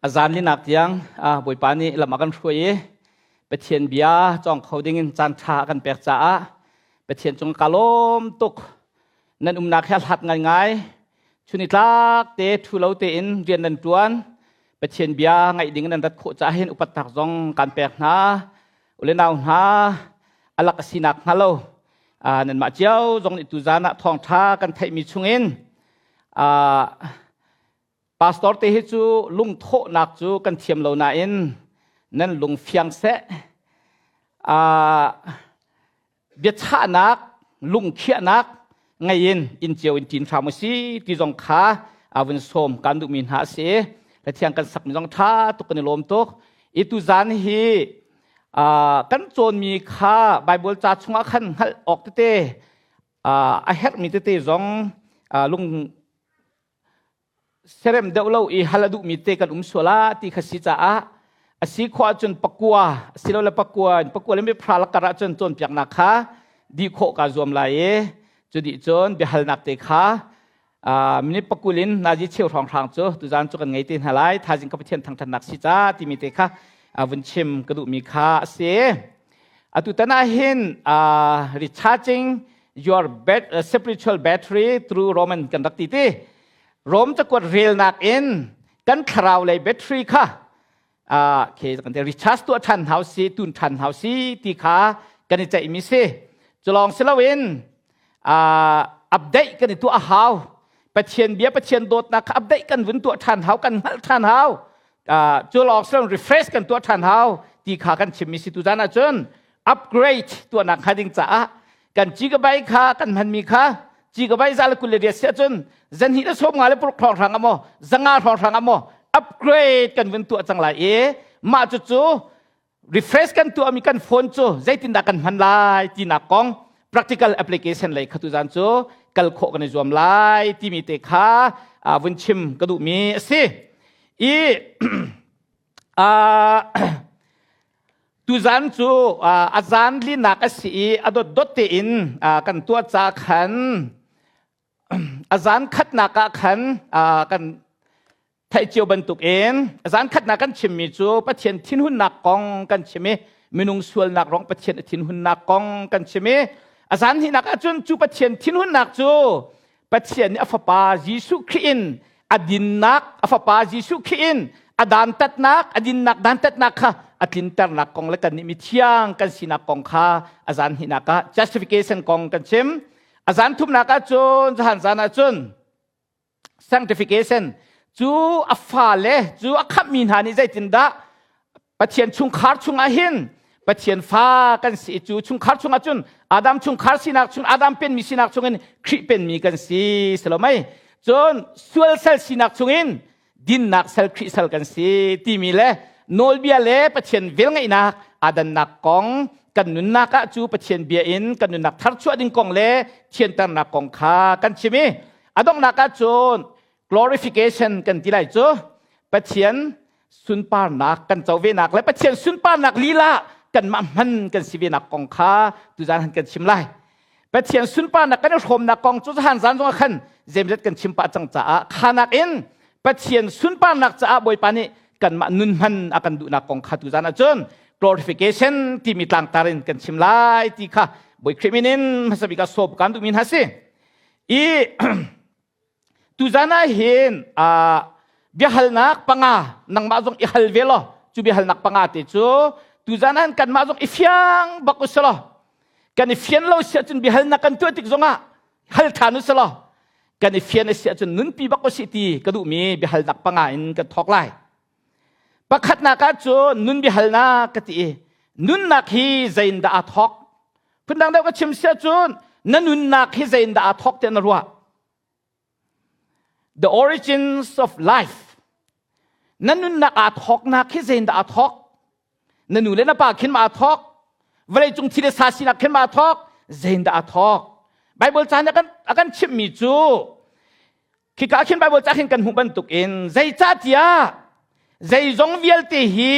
A zan linak tiang Bawipa nih lam a kan hruai i Pathian bia cawng kho dingin caan ṭha a kan pek caah Pathian cung ka lawm tuk. Nan umnak hi a hlat ngaingai. Chun i tlak te ṭhu lo tein rian nan ṭuan. Pathian bia ngaih ding nan rat khawh caah hin upatnak zong kan pek hna. Ule nau hna, alak a sinak hnga lo. Nanmah cio zong nih tuzan ah thawngṭha kan theihmi chungin pastor te hi cu lungthawhnak cu kan thiam lo nain nan lung fiang seh. Biachahnak, lungkhiahnak ngei in inn cio in ṭin hram u si ti zong kha vun sawm kan duhmi hna a si. Pathian kan sakmi zong ṭha tuk kan i lawm tuk. I tuzan hi kan cawnmi kha Bible ca chungah khan hngalh awk tete a herhmi tete zong lung serem deuh lo i hal a duhmi te kan um sual ah ti kha si caah a si khawh ahcun pakua silole pakua in pakua le miphra lakar ahcun cawnpiaknak kha dih khawh kaa zuam lai i cu dih cun biahalnak te kha minute pakul in nazi cheu hrawnghrang cu tuzaan cu kan ngei te hna lai. Thaizing ka Pathian thangṭhatnak si ca timi te kha vun chim ka duhmi kha a si. Atu tan ah hin recharging your spiritual battery through Roman kan rak ti ti. Rom cakuat relnak in kan thlarau lei battery kha ke kan te recharge tuah ṭhan hau si, tun ṭhan hau si ti kha kan i ceihmi si. Culawng si loin update kan i tuah a hau. Pathian bia, Pathian dawtnak kha update kan vun tuah ṭhan hau, kan hngalh ṭhan hau. Cu lawng si loin refresh kan tuah ṭhan hau ti kha kan chimmi si. Tuzan ahcun upgrade tuahnak hnga ding caah kan gigabyte kha kan hmanmi kha gigabyte 128 si ahcun zanhnih le 50 le paruk hrawng hrang amaw 500 hrawng hrang amaw upgrade kan vun tuah cang lai i mah cucu refresh kan tuahmi kan phone cu zeitindah kan hman lai tinak kong practical application lei kha tuzan cu kal khawh kan i zuam lai timi te kha vun chim ka duhmi a si. I tuzan cu a zan linak a si i a dotdot tein kan tuah ca khan a zan khatnak ah khan kan theih cio bantukin a zan khatnak kan chimmi cu Pathian thinhunnak kong kan chim i minung sualnak rong Pathian a thinhunnak kong kan chim i a zan hnihnak ahcun cu Pathian thinhunnak cu Pathian nih a fapa Jesuh Khrih in a dinnak, a fapa Jesuh Khrih in a dantatnak, a dinnak dantatnak kha a tlinternak kong le kannih mithiang kan sinak kong kha a zan hnihnak ah justification kong kan chim. A zan thumnak ah cun zahan zan ah cun sanctification, cu a fale cu a khamhmi hna nih zeitindah Pathian chungkhar chungah hin Pathian fa kan si. Cu chungkhar chungah cun Adam chungkhar sinak chung, Adam penmi sinak chungin Khrih penmi kan si silo mei, cun sual sal sinak chungin dinnak sal, Khrih sal kan si timi le nawlbia le Pathian velngeihnak adannak kong, kan nunnak ah cu Pathian bia in kan nunnak tharchuah ding kong le thianternak kong kha kan chim i a donghnak ah cun glorification kan ti lai cu Pathian sunparnak kan co venak le Pathian sunparnak lila kanmah hman kan si venak kong kha tuzan han kan chim lai. Pathian sunparnak kan i hrawmnak kong cu zahan zan zong ah khan zemzet kan chim pah cang caah khanak in Pathian sunparnak caah Bawipa nih kanmah nun hman a kan duhnak kong kha tuzan ahcun glorification timi tlangtar in kan chim lai ti kha Bawi Khrih min in hmasa bik ah sawm kan duhmi hna si. I tuzan ah hin biahalnak panga nangmah zong i hal ve law, cu biahalnak panga te cu tuzan ah kanmah zong i fiang bak u law, kan i fian lo si ahcun biahalnak kan tuah tik zongah hal ṭhan u law, kan i fian a si ahcun nunpi bak u si ti ka duhmi biahalnak panga in kan thawk lai. Pakhatnak ah cun nun biahalnak ka ti i nunnak hi zeiindah aa thawk? Phundang deuh ka chim si ahcun na nunnak hi zeiindah aa thawk tiah na ruah? The origins of life. Na nunnak aa thawknak hi zeiindah aa thawk? Na nu le na pa khin ma aa thawk? Vawleicung thi le sa sinak khin ma aa thawk? Zeiindah aa thawk? Bible caan a kan chimhmi cu khika khin Bible ca khin kan hmuh bantukin, zeicahtiah zeizong vialte hi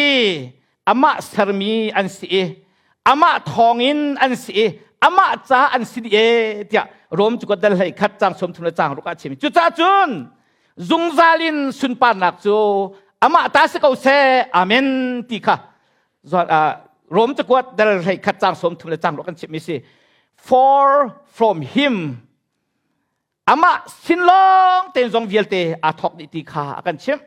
amah sermi an si i amah thawngin an si i amah ca an si dih e tiah Rom cu dal 11 caang 36 le caang 6 ah chim. Cucaah cun zungzal in sunparnak cu Amah ta si ko seh. Amen ti kha Rom cakuat dal hlei khat cang 30 le cang ro kan chimmi si. For from him amah sin lawng tein zong vialte aa thawk dih ti kha a kan chimh.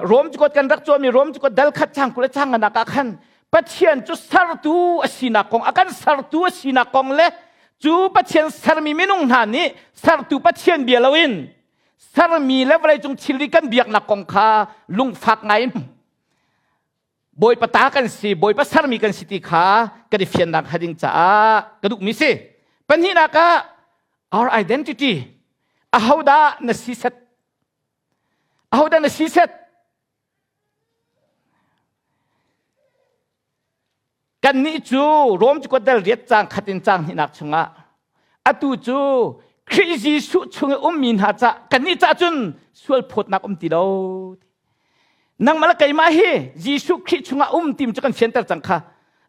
Rom cakuat kan rak cuami Rom cakuat dal khat chang 20 le chang nganak ah khan Pathian cu sertu a sinak kong a kan sertu a sinak kong le cu Pathian sermi minung hna nih sertu Pathian bia loin sermi le vawleicung thilri kan biaknak kong kha lungfak ngai in Bawipa ta kan si, Bawipa sermi kan si ti kha kan i fiannak hnga ding caah ka duhmi si. Pahnihnak ah our identity ahodah na si set? Ahodah na si set? Kannih cu Rom cakuat dal riat caang khat in caang hnihnak chungah atu cu Khrih Jesuh chung i ummi hna ca kannih ca cun sual phawtnak um ti lo. Nangmah le keimah hi Jesuh Khrih chungah um tim cu kan fianter cang kha.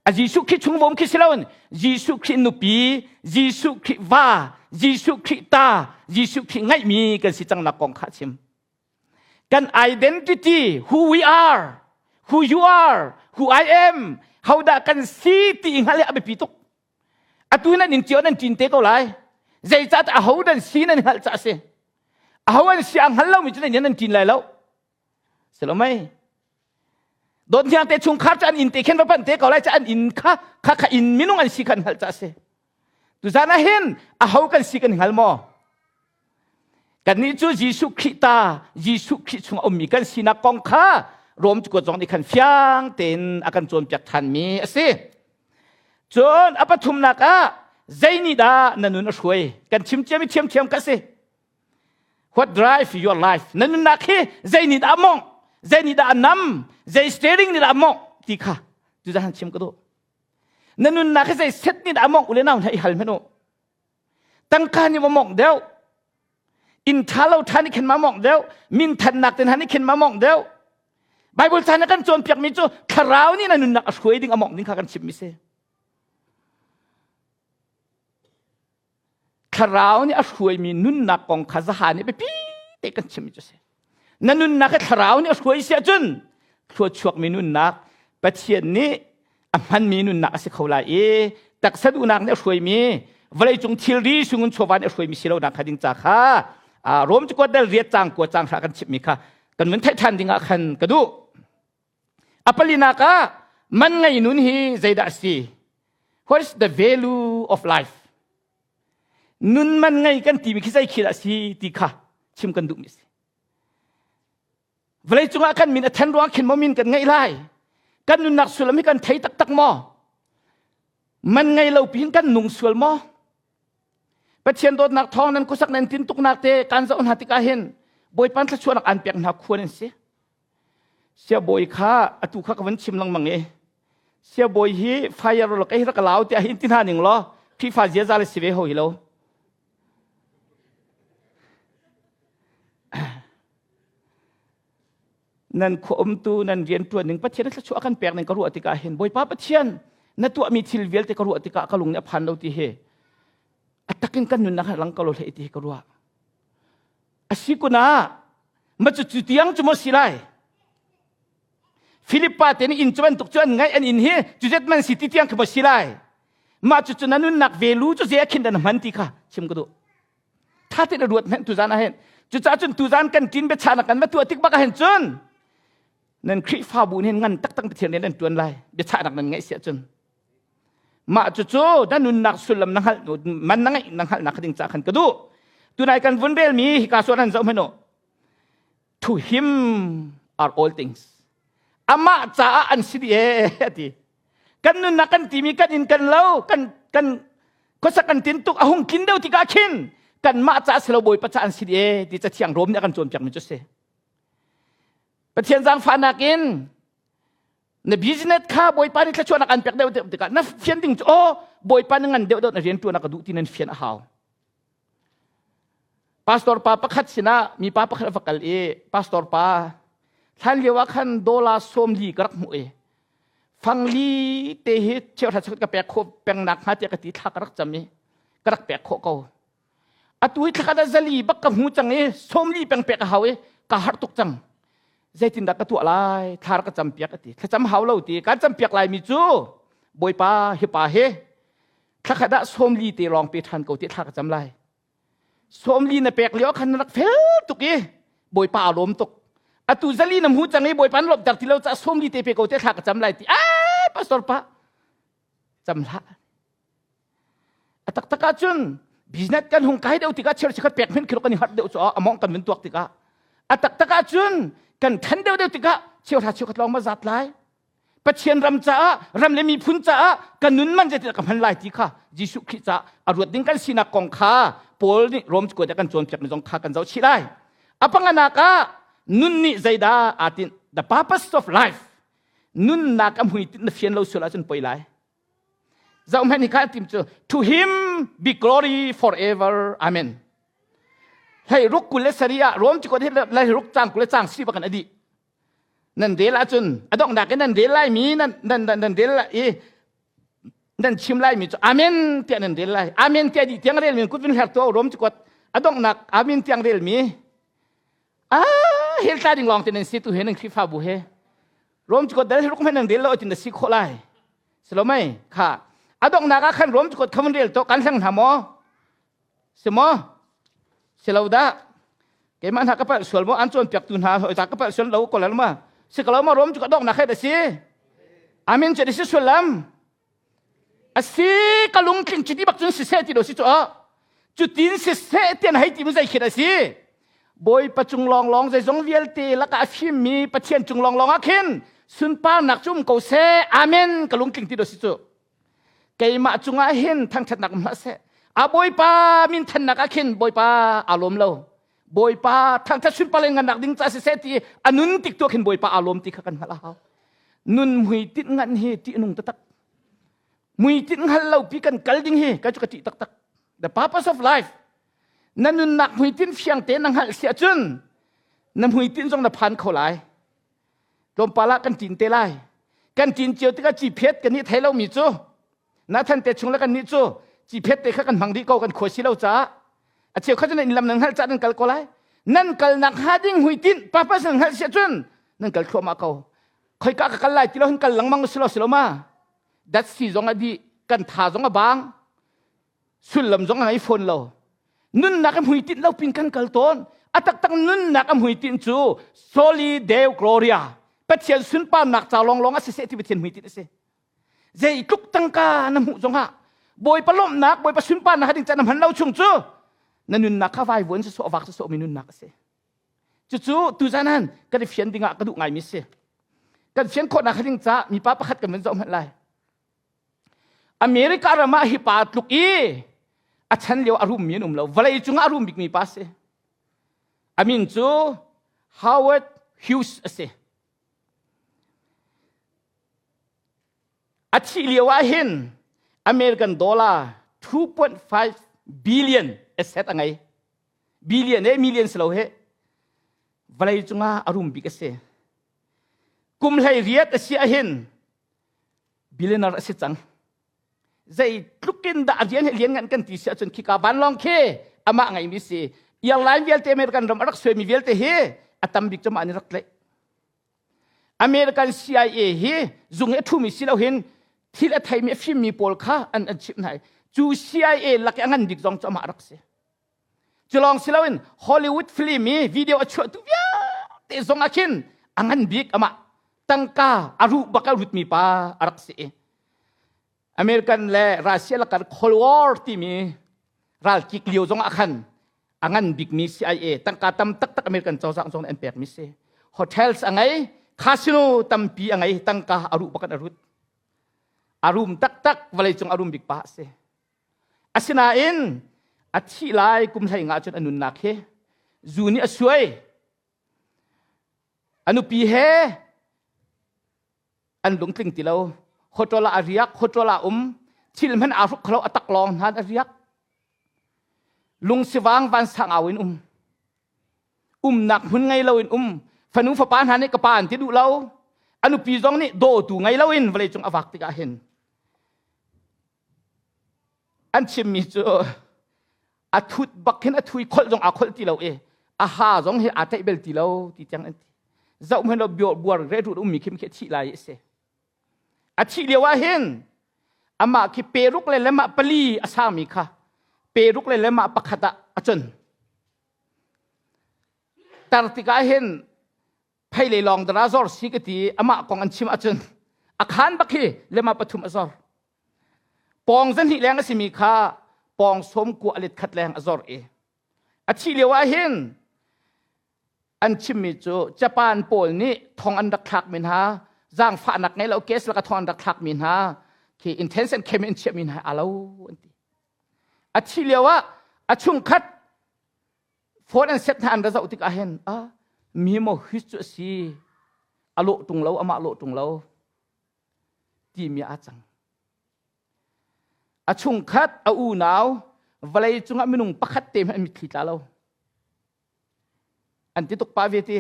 A Jesuh Khrih chung vom khi si loin Jesuh Khrih nupi, Jesuh Khrih va, Jesuh Khrih ta, Jesuh Khrih ngaihmi kan si cangnak kong kha a chim. Kan identity, who we are, who you are, who I am, hodah kan si ti hngalh hi a biapi tuk. Atu nan in cio nan ṭin te ko lai. Zeicah aho nan si nan hngalh ca a si. Aho an si a hngal lomi cu nan nan ṭin lai lo. Si lo mei? Dawt hniang te chungkhar cu an inn te khin va panh te ko lai ca an inn kha kha kha inn minung an si kha an hngalh ca a si. Tuzan ah hin aho kan si kan hngal maw? Kannih cu Jesuh Khrih ta, Jesuh Khrih chung a ummi kan sinak kong kha Rom cakuat zong nih khan fiang tein a kan cawnpiak ṭhanmi a si. Cun a pathumnak ah zei nih dah na nun a hruai? Kan chim ciami ṭhiamṭhiam ka si. What drive your life? Na nunnak hi zei nih dah a mawngh? Zei nih dah a nam? Zei steering nih dah a mawngh? Ti kha tuzan han chim ka duh. Na nunnak hi zei set nih dah a mawngh? Ule nau hna i hal hmanh u. Tangka nih ma mawngh deuh? Inn ṭha lo ṭha nih khin ma mawngh deuh? Min thannak te hna nih khin ma mawngh deuh? Bible chan ah kan cawnpiakmi cu thlarau nih na nunnak a hruai ding a mawngh ding kha kan chimmi si. Thlarau nih a hruaimi nunnak kong kha zaha nih biapi te kan chimmi cu si. Na nunnak hi thlarau nih a hruai si ahcun thluachuakmi nunnak Pathian nih a hmanmi nunnak a si kho lai i taksa duhnak nih a hruaimi vawleicung thilri sungin chawva nih a hruaimi si lonak kha ding ca kha Rom cakuat dal riat cang kua cang hra kan chimmi kha kan mun theih ṭhan ding ah khan ka duh. A palinak ah man ngei nun hi zeidah a si? What is the value of life? Nun man ngei kan timi khi zei khi dah a si ti kha chim kan duhmi a si. Vawlei cungah kan min a then ruang khin maw min kan ngeih lai? Kan nunnak sullam hi kan thei taktak maw? Man ngei lo piin kan nung sual maw? Pathian dawtnak thawng nan khuasak nan tintuknak te kan zoh hna tikah hin Bawipa thluachuahnak an pek hna khua nan si. Siabawi kha atu kha ka van chim lengmang i siabawi hi fire lo kei rak lau tiah hin ti hna ning law Khrihfa ziaza le si ve ho hi lo. Nan khua umtu nan rian ṭuan ning Pathian thluachuah kan pek ning ka ruah tikah hin Bawipa Pathian na tuahmi thil vialte ka ruah tikah ka lung nih a phan lo ti hi a takin kan nunnak lang ko lo hlei ti hi ka ruah. A si kun ah ma cu cu tiang cu maw si lai Philippa te nih inn cu bantuk cu an ngaih an inn hi cu zet man si ti tiang khi maw si lai mah cu cu na nunnak velu cu zei a khin dan hman ti kha chim ka duh tha te na ruat hmenh tuzan ah hin cucaah cun tuzan kan tin biachahnak kan va tuah tik bak ah hin cun nan Khrihfabu nih ngan taktak Pathian rian nan tuan lai biachahnak nan ngeih siah cun Mah cucu na nunnak sullam na hngalh man na ngeih na hngalhnak ding ca khan ka duh. Tunai kan vun relmi hika suan han zoh hmanh u. To him are all things. Amah caah an si dih ee ati. Kan nunnak kan timi kan inn kan lo kan kan khuasak kan tin tuk a hung tlin deuh tikah khin kanmah caah si lo Bawipa caah an si dih ee ti cathiang Rom nih a kan cawnpiak mi cu si. Pathian zaangfahnak in na business kha bawipa nih thluachuahnak an pek deuh deuh tikah na fian ding cu aw bawipa na ngan deuh deuh na rian ṭuan a ka duh ti nan fian a hau pastor pa pakhat sinah mi pa pakhat a va kal i pastor pa thlan lio ah khan dollar 40 ka rak hmuh i fangli te hi cheuhra cheuhra ka pek khawh peng nak hnga tiah ka ti thla ka rak cam i ka rak pek khawh ko atu hi thlakhat ah zali bak ka hmu cang i 40 peng pek a hau i ka har tuk cang. Zeitindah ka tuah lai? Thla rak ka campiak a ti. Thlacam hau lo ti. Kan campiak lai mi cu Bawipa hi pa hi thlakhat ah 40 te lawng pe ṭhan ko ti thla ka cam lai. 40 na pek lio khan na rak fel tuk i Bawipa a lawm tuk. Atu 4 na hmu cang i Bawipa na lawmhter ti lo caah 40 te pe ko te thla ka cam lai ti. Ai pastor pa cam hlah. A taktak ahcun business kan hung kai deuh tikah cheu chikhat pek hmenh khi kan i harh deuh cu among kan vun tuak tikah a taktak ahcun kan than deuh deuh tikah cheuhra cheukhat lawng ma zat lai. Pathian ram caah ram le miphun caah kan nun man zeitin ka hman lai ti kha Jesuh Khrih caah a ruat ding kan sinak kong kha Paul nih Rom cakuat ah kan cawnpiak mi zong kha kan zoh chih lai. A panganak ah nun nih zeidah aa tinh? The purpose of life. Nunnak a hmuitinh na fian lo sual ahcun poi lai. Zohhmanh hi kha tim cu to him be glory forever. Amen. Hlei ruk 27 ah Rom cakuat hi hlei ruk cang kul le cang si bakan a dih. Nan rel ahcun a donghnak in nan rel laimi nan nan nan nan rel i nan chim laimi cu amen tiah nan rel lai. Amen tiah dih tiang relmi kut vin hler tuah Rom cakuat a donghnak amen tiang relmi ah hel tla ding lawng te nan si tu he nan Khrihfabu he Rom cakuat dal hi ruk hmanh nan rel lo tin na si khawh lai. Salomei kha a donghnak ah khan Rom cakuat kha van rel to kan hleng hna maw? Si maw? Si lo dah. Keimah hna ka palh sual maw an cawnpiaktu hna hoi ta ka palh sual lo ko lal ma. Si ko lo ma Rom cu ka donghnak he da si. Amen cu si sullam. A si ka lungtling cuti bak cun siseh ti lo si cu cutin siseh tian hei ti mu zei khit a si Bawipa cung lawnglawng zeizong vialte lakah a fimmi Pathian cung lawnglawng ah khin sunparnak cu um ko seh amen ka lungtling ti lo si cu keimah cungah hin thangṭhatnak um hlah seh a Bawipa min thannak ah khin Bawipa aa lawm lo Bawipa thangṭhat sunpar le ngannak ding ca siseh ti a nun tik tu khin Bawipa aa lawm ti kha kan hngalh a hau nun hmuitinh ngan hi ṭih nung taktak muitinh hngal lo pi kan kal ding hi ka cu ka ṭih taktak the purpose of life na nunnak hmuitinh fiang te na hngalh si ahcun na hmuitinh zong na phan kho lai tlawmpal ah kan ṭin te lai kan ṭin cio tikah ciphet kan i thei lomi cu na than te chung le kan nih cu ciphet te kha kan hmang dih ko kan khua si lo caah a cheu kha cu nan inn lam nan hngalh caah nan kal ko lai nan kalnak hnga ding hmuitinh purpose nan hngalh si ahcun nan kal thluahmah ko khoika ka kal lai ti lo hin kal lengmang si lo si lo ma dat si zong a dih kan tha zong a bang sullam zong a ngei fawn lo nunnak a hmuitinh lo pin kan kal tawn a taktak nunnak a hmuitinh cu soli deo gloria pathian sunparnak ca lawnglawng a si seh ti pathian hmuitinh a si zeitluk tangka na hmuh zongah bawipa lawmhnak bawipa sunparnak ding ca na hman lo chung cu na nunnak kha vaivuan si sawh vak si sawh mi nunnak a si Cucu tuzan han kan i fian dingah ka duh ngaimi si. Kan fian khawhnak ding ca mipa pakhat kan vun zoh hmanh lai. America ram ah hi pa tluk i a chan lio a rummi an um lo. Vawlei cungah a rum bikmi pa si. A min cu Howard Hughes a si. A thih lio ah hin American dollar 2.5 billion asset a ngei. Billion he million si lo he vawlei cungah a rum bik a si. Kum 18 a si ahhin billionaire a si cang. Zeitluk in dah a rian he lian ngan kan ti si ahcun khika vanlawng khi amah ngeimi si. Airline vialte American ram a rak suaimi vialte hi a tam bik cu mah nih rak tlaih. American CIA hi zung i a ṭhumi si lo hin thil a theimi a fimmi pawl kha an an chimh hna i cu CIA lak i a ngan bik zong cu amah rak si. Cu lawng si loin Hollywood film i video a chuahtu vialte zong ah khin a ngan bik amah tangka a ruh bak a rutmi pa a rak si i American le Russia lakar Cold War timi ralkik lio zong ah khan a ngan bikmi CIA tangka tam taktak American cozah zong nih an pekmi si. Hotels a ngei, casino tampi a ngei, tangka a ruh bak in a rut. A rum taktak vawleicung a rum bik pa a si. Asinain a thih lai kum 15 cun a nunnak hi zu nih a suai. A nupi he an lungtling ti lo. Hotel ah a riak, hotel ah um. Thil hmanh aa hruk kho a tak lawng hna a riak. Lungsivang vansang au in um. Umnak hmun ngei lo in um. Fanu fapa hna nih ka pa an ti duh lo. A nupi zong nih dawtu ngei lo in vawleicung a vak tikah hin An chimmi cu a thut bak hin a thui kholh zong aa kholh ti lo i a ha zong hi aa tlaih bel ti lo ti tiang an ti. Zoh hmanh lo buar re rut ummi khi khi thih lai a si. A thih lio ah hin amah khi peruk le lemah pali a sangmi kha peruk le lemah pakhat ah a cun. Tar tikah hin pheilei lawng dara zor si ka ti amah kong an chim ahcun a khan bak hi lema pathum a zor. Pawng zahnih leng a simi kha pawng sawm kua a let khat leng a zor i a thih lio ah hin an chimmi cu Japan pawl nih thong an rak thlakmi hna zaangfahnak ngei lo case laka thong an rak thlakmi hna khi intention chem in chiahmi hna alo an ti. A thih lio ah a chungkhat phone an set hna an ra zoh tikah hin a mi maw his cu a si a lawh ṭung lo amah lawh ṭung lo timi a cang. A chungkhat a unau vawlei cungah minung pakhat te hmanh mitthli tla lo. An ti tuk pa ve ti.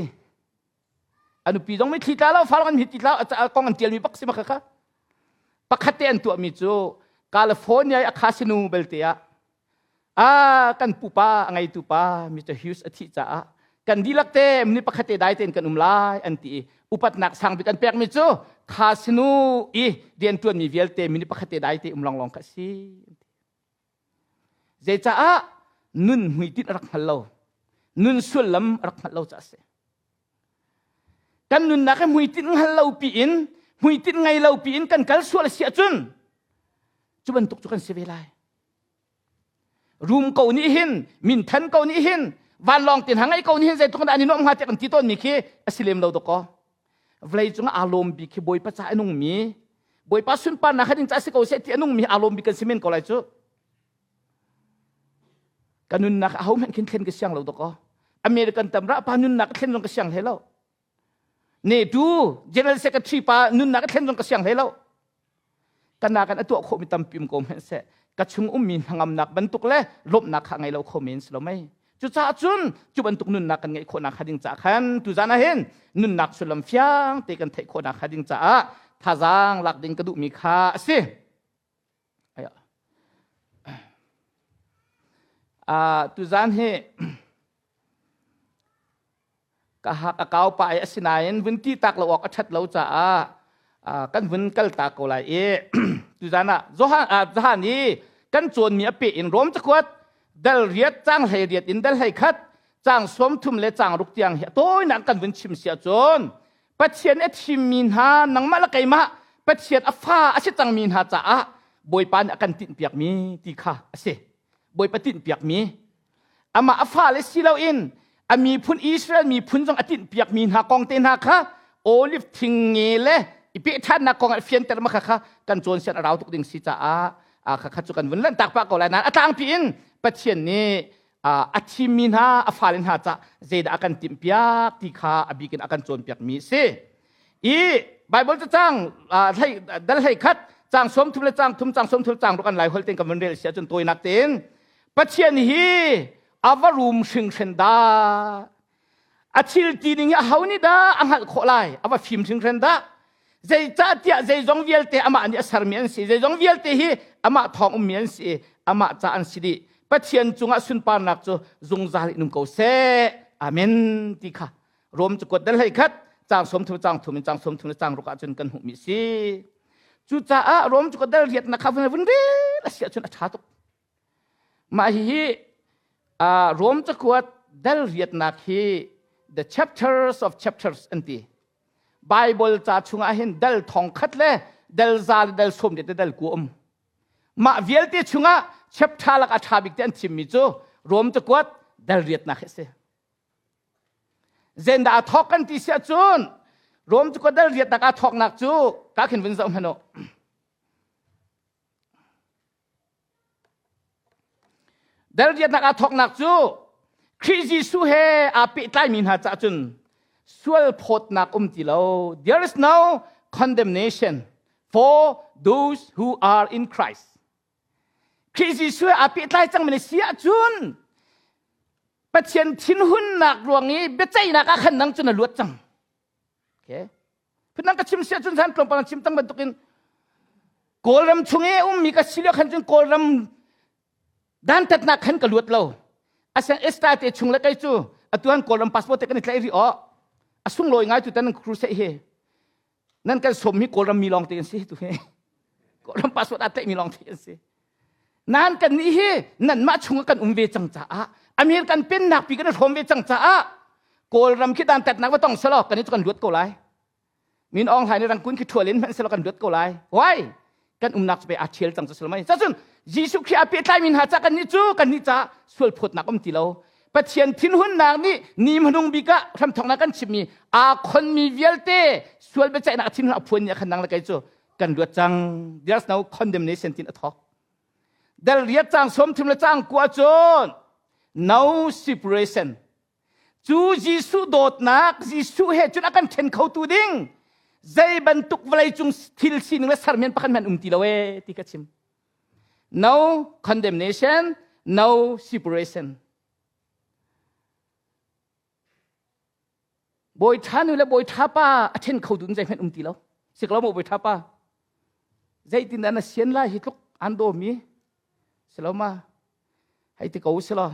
A nupi zong mitthli tla lo, fa an mitthli tla kong an tialmi bak si ma kha. Pakhat te an tuahmi cu California i a khasinu belte ah a kan pupa a ngeitu pa Mr. Hughes a thih caah kan dihlak te ni pakhat te dai tein kan um lai an ti i upatnak sang bik an pekmi cu kha sinu i rianṭuanmi vialte mini pakhat te dai te um longlong kha si Zeicaah nun hmuitinh a rak hngal lo nun sullam a rak hngalh lo caah a si kan nunnak hi hmuitinh hngal lo piin hmuitinh ngei lo piin kan kal sual a si ahcun cu bantuk cu kan si ve lai Rum ko nih hin minthan ko nih hin vanlawng tin hang ko nih hin zeitluk dah an i nuam hnga tiah kan ti tawnmi khi a si lem lo dawkaw. Vawlei cungah aa lawm bik khi Bawipa ca a nungmi Bawipa sunparnak kha ding ca si ko seh ti a nungmi aa lawm bik kan si men ko lai cu. Ka nunnak aho hmanh khin thlen ka siang lo dawkaw. American tamra pa nunnak thlen zong ka siang hlei lo. NATO General Secretary pa nunnak a thlen zong ka siang hlei lo. Kana kan a tuah khawhmi tampi um ko hmanh seh ka chung ummi hnangamnak bantuk le lawmhnak kha ngei lo kho men si lo mei. Cucaah cun cu bantuk nunnak kan ngeih khawhnak kha ding caah khan tuzan ah hin nunnak sullam fiang te kan theih khawhnak kha ding caah thazaang lak ding ka duhmi kha a si. Tuzan hi ka hak a kau pah i asinain vun ti tak lo awk a ṭhat lo caah kan vun kal ta ko lai i tuzan ah Johan Johan i kan cawnmi a peh in Rom cakuat dal riat cang hlei riat in dal hlei khat cang sawm thum le cang ruk tiang hi a tawinak kan vun chim si ahcun Pathian a thimmi hna nangmah le keimah Pathian a fa a si cangmi hna caah Bawipa nih a kan tinhpiakmi ti kha a si. Bawipa tinhpiakmi amah a fale si loin a miphun Israel miphun zong a tinhpiakmi hna kong te hna kha olive thing nge le i pehṭhannak kong a fianter ma kha kha kan cawn sian a rau tuk ding si caah kha kha cu kan vun lanhtak pah ko lai nain a tlangpi in Pathian nih a thimmi hna a fale hna ca zeidah a kan timhpiak ti kha a bik in a kan cawnpiakmi a si. I Bible cacang dal hlei khat cang sawm thum le cang thum cang sawm thum cang ruk an lai hol ten kan vun rel si ahcun tawinak tein Pathian hi a va rum hringhren dah. A thil ti ning hi aho nih dah a hngalh khawh lai? A va fim hringhren dah. Zeicahtiah zeizong vialte amah nih a sermi an si. Zeizong vialte hi amah thawng ummi an si i amah ca an si dih. Pathian cungah sunparnak cu zungzal in um ko seh. Amen ti kha Rom cakuat dal hlei khat cang sawm thum cang thum in cang sawm thum le cang ruk ahcun kan hmuhmi si. Cucaah Rom cakuat dal riatnak kha vun rel a si ahcun a ṭha tuk. Mah hihi Rom cakuat dal riatnak hi the chapters of chapters an ti. Bible ca chungah hin dal thong khat le dal za le dal sawm le dal ku um. Mah vialte chungah chapter lak a ṭha bik te an thimmi cu Rom cakuat dal riatnak hi a si. Zendah a thawk kan ti si ahcun Rom cakuat dal riatnak aa thawknak cu ka khin vun zoh hmanh u. Dalriatnak aa thawknak cu Khrih Jesuh he aa pehtlaimi hna caah cun sual phawtnak um ti lo. There is no condemnation for those who are in Christ. Khrih Jesuh he aa pehtlai cangmi na si ahcun Pathian thinhunnak ruang i biaceihnak ah khan nang cu na luat cang. Okay. Phundang ka chim si ahcun zan tlawmpal chim tang bantukin Kawlram chung i ummi ka si lio khan cun Kawlram dantatnak khan ka luat lo. Asen Esther te chung le kei cu atuan Kawlram passport te kan i tlaih rih aw. A sunglawi ngai tu tan crusade hi. Nan kan som hi Kawlram mi lawng te an si tu hi. Kawlram passport aa tlaih mi lawng te an si. Nan kan nih hi nanmah chungah kan um ve cang caah American pennak pi kan i hrawm ve cang caah Kawlram khi dantatnak va tong selaw kan i cu kan luat ko lai. Min Aung Hlaing nih Rangkun khi ṭhual in hmanh selaw kan luat ko lai. Why? Kan umnak cu pe aa ṭhial cang cu si lo mei. Cacun Jesuh Khrih aa pehtlaimi hna ca kan nih cu kan nih ca sual phawtnak um ti lo. Pathian thinhunnak nih ni hmanung bik ah hramthawknak kan chimmi aa khonmi vialte sual biaceihnak a thinhun a phuan ni ah khan nang le kei cu kan luat cang. There's no condemnation tin a thawk. Dal riat cang som thum le cang kua cun no separation. Cu Jesuh dawtnak Jesuh he cun a kan ṭhen khotu ding zei bantuk vawlei cung thil sining le sermian pakhat hmanh um ti lo ee ti ka chim. No condemnation, no separation. Bawi ṭha nu le bawi ṭha pa a ṭhen kho dun zeihmanh um ti lo. Sik lo maw bawi ṭha pa? Zeitin dah na sian lai hi tluk an dawmi? Si lo ma? Hei ti ko si lo.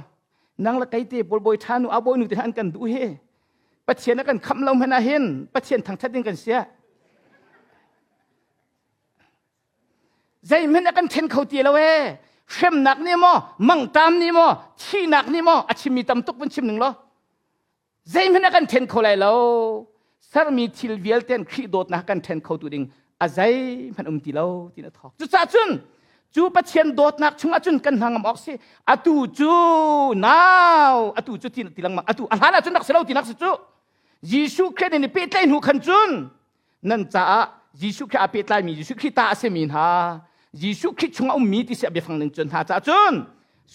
Nang le kei te pawl bawi ṭha nu a bawi nu te an kan duh hi. Pathian a kan khamh lo hmanh ah hin Pathian thangṭhat ding kan sia. Zeihmanh a kan ṭhen kho ti lo ee. Hremnak nih maw, mangṭam nih maw, thihnak nih maw a chimmi tam tuk vun chim ning law. Zeihmanh a kan ṭhen kho lai lo. Sermi thil vialte an Khrih dawtnak kan ṭhen khotu ding a zeihmanh um ti lo tiin a thawk. Cucaah cun cu Pathian dawtnak chungah cun kan hna ngam awk si. Atu cu nau atu cu ti ti lengmang atu a hlan ah cun rak si lo ti nak si cu. Jesuh Khrih nih pehtlaih hnu khan cun nan caah Jesuh Khrih aa pehtlaimi Jesuh Khrih ta a simi hna Jesuh Khrih chungah ummi ti si a biafang ning cun hna caah cun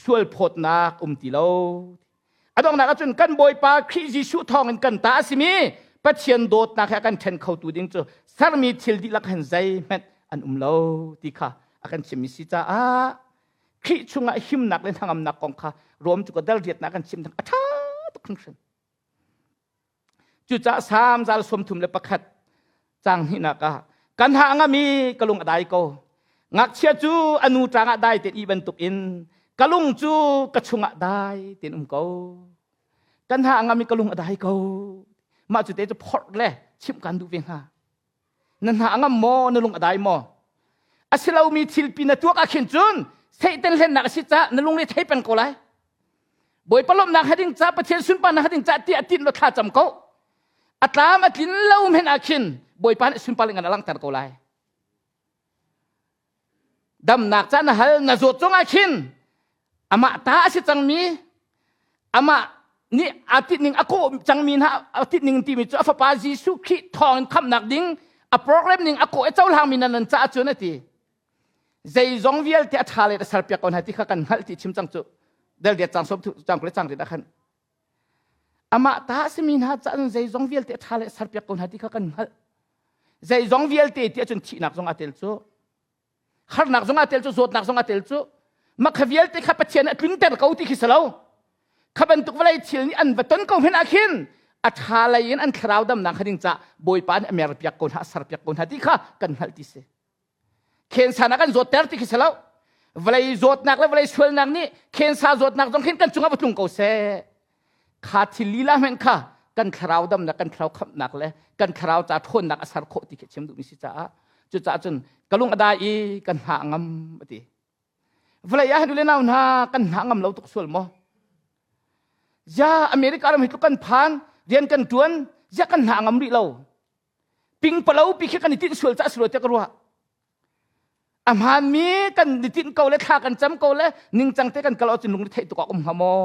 sual phawtnak um ti lo. A donghnak ahcun kan Bawipa Khrih Jesuh thawngin kan ta a simi Pathian dawtnak he a kan ṭhen khotu ding cu sermi thil dihlak hin zeihmanh an um lo ti kha a kan chimmi si caah Khrih chungah himnak le hnangamnak kong kha Rom cu ka dal riatnak kan chim a ṭha tuk hringhran. Cucaah Salm zal 31 caang hnihnak ah kan ha ngami ka lung a dai ko. Ngakchia cu a nu ṭang ah dai tein ih bantukin ka lung cu ka chungah dai tein um ko. Kan ha ngami ka lung a dai ko. Mah cu te cu phorh le chimh kan duh ve hnga. Na hna a ngam maw? Na lung a dai maw? A si lomi thilpi na tuak ah khin cun Satan hlennak a si caah na lungre thei peng ko lai. Bawipa lawmhnak hading ca Pathian sunparnak hading ca ti a tinh lo thla cam ko. A tlam a tlin lo men ah khin Bawipa nih sunpar ngan a langhter ko lai. Damnak ca na hal na zawt zong ah khin amah ta a si cangmi amah nih a titning a kawh cangmi hna a titning timi cu a fapa Jesuh Khrih thawng in khamhnak ding a program ning a kawh i cohlangmi nan nan caah cun a ti zeizong vialte a ṭha le a serpiak ko hna ti kha kan hngalh ti chim cang cu del riat cang som cang kule cang rit ah khan amah ta a simi hna caah zeizong vialte a ṭha le a serpiak ko hna ti kha kan hngalh zeizong vialte ti ahcun thihnak zong aa tel cu harnak zong aa tel cu zawtnak zong aa tel cu makha vialte kha Pathian a tlunter ko ti khi si lo kha bantuk vawlei thil nih an va ton ko hmanh ah khin a ṭha lei in an thlarau damnak kha ding ca Bawipa nih a merpiak ko hna a serpiak ko hna ti kha kan hngalh ti si khensa na kan zawtter ti khi si lo vawlei zawtnak le vawlei sualnak nih khensa zawtnak zong khin kan cungah va tlung ko seh kha thil lila hmanh kha kan thlarau damnak kan thlarau khamhnak le kan thlarau ca ṭhawnnak a ser khawh ti khi chim duhmi si caah cucaah cun ka lung a dai i kan hna a ngam a ti vawlei ah le nau hna kan hna ngam lo tuk sual maw ya America ram hi tluk kan phan rian kan ṭuan ya kan hna ngam rih lo ping palo pi khi kan i tinh sual ca sual te ka ruah a hmaanmi kan i tinh ko le thla kan cam ko le ningcang te kan kal ahcun lungre theih tuk awk um hnga maw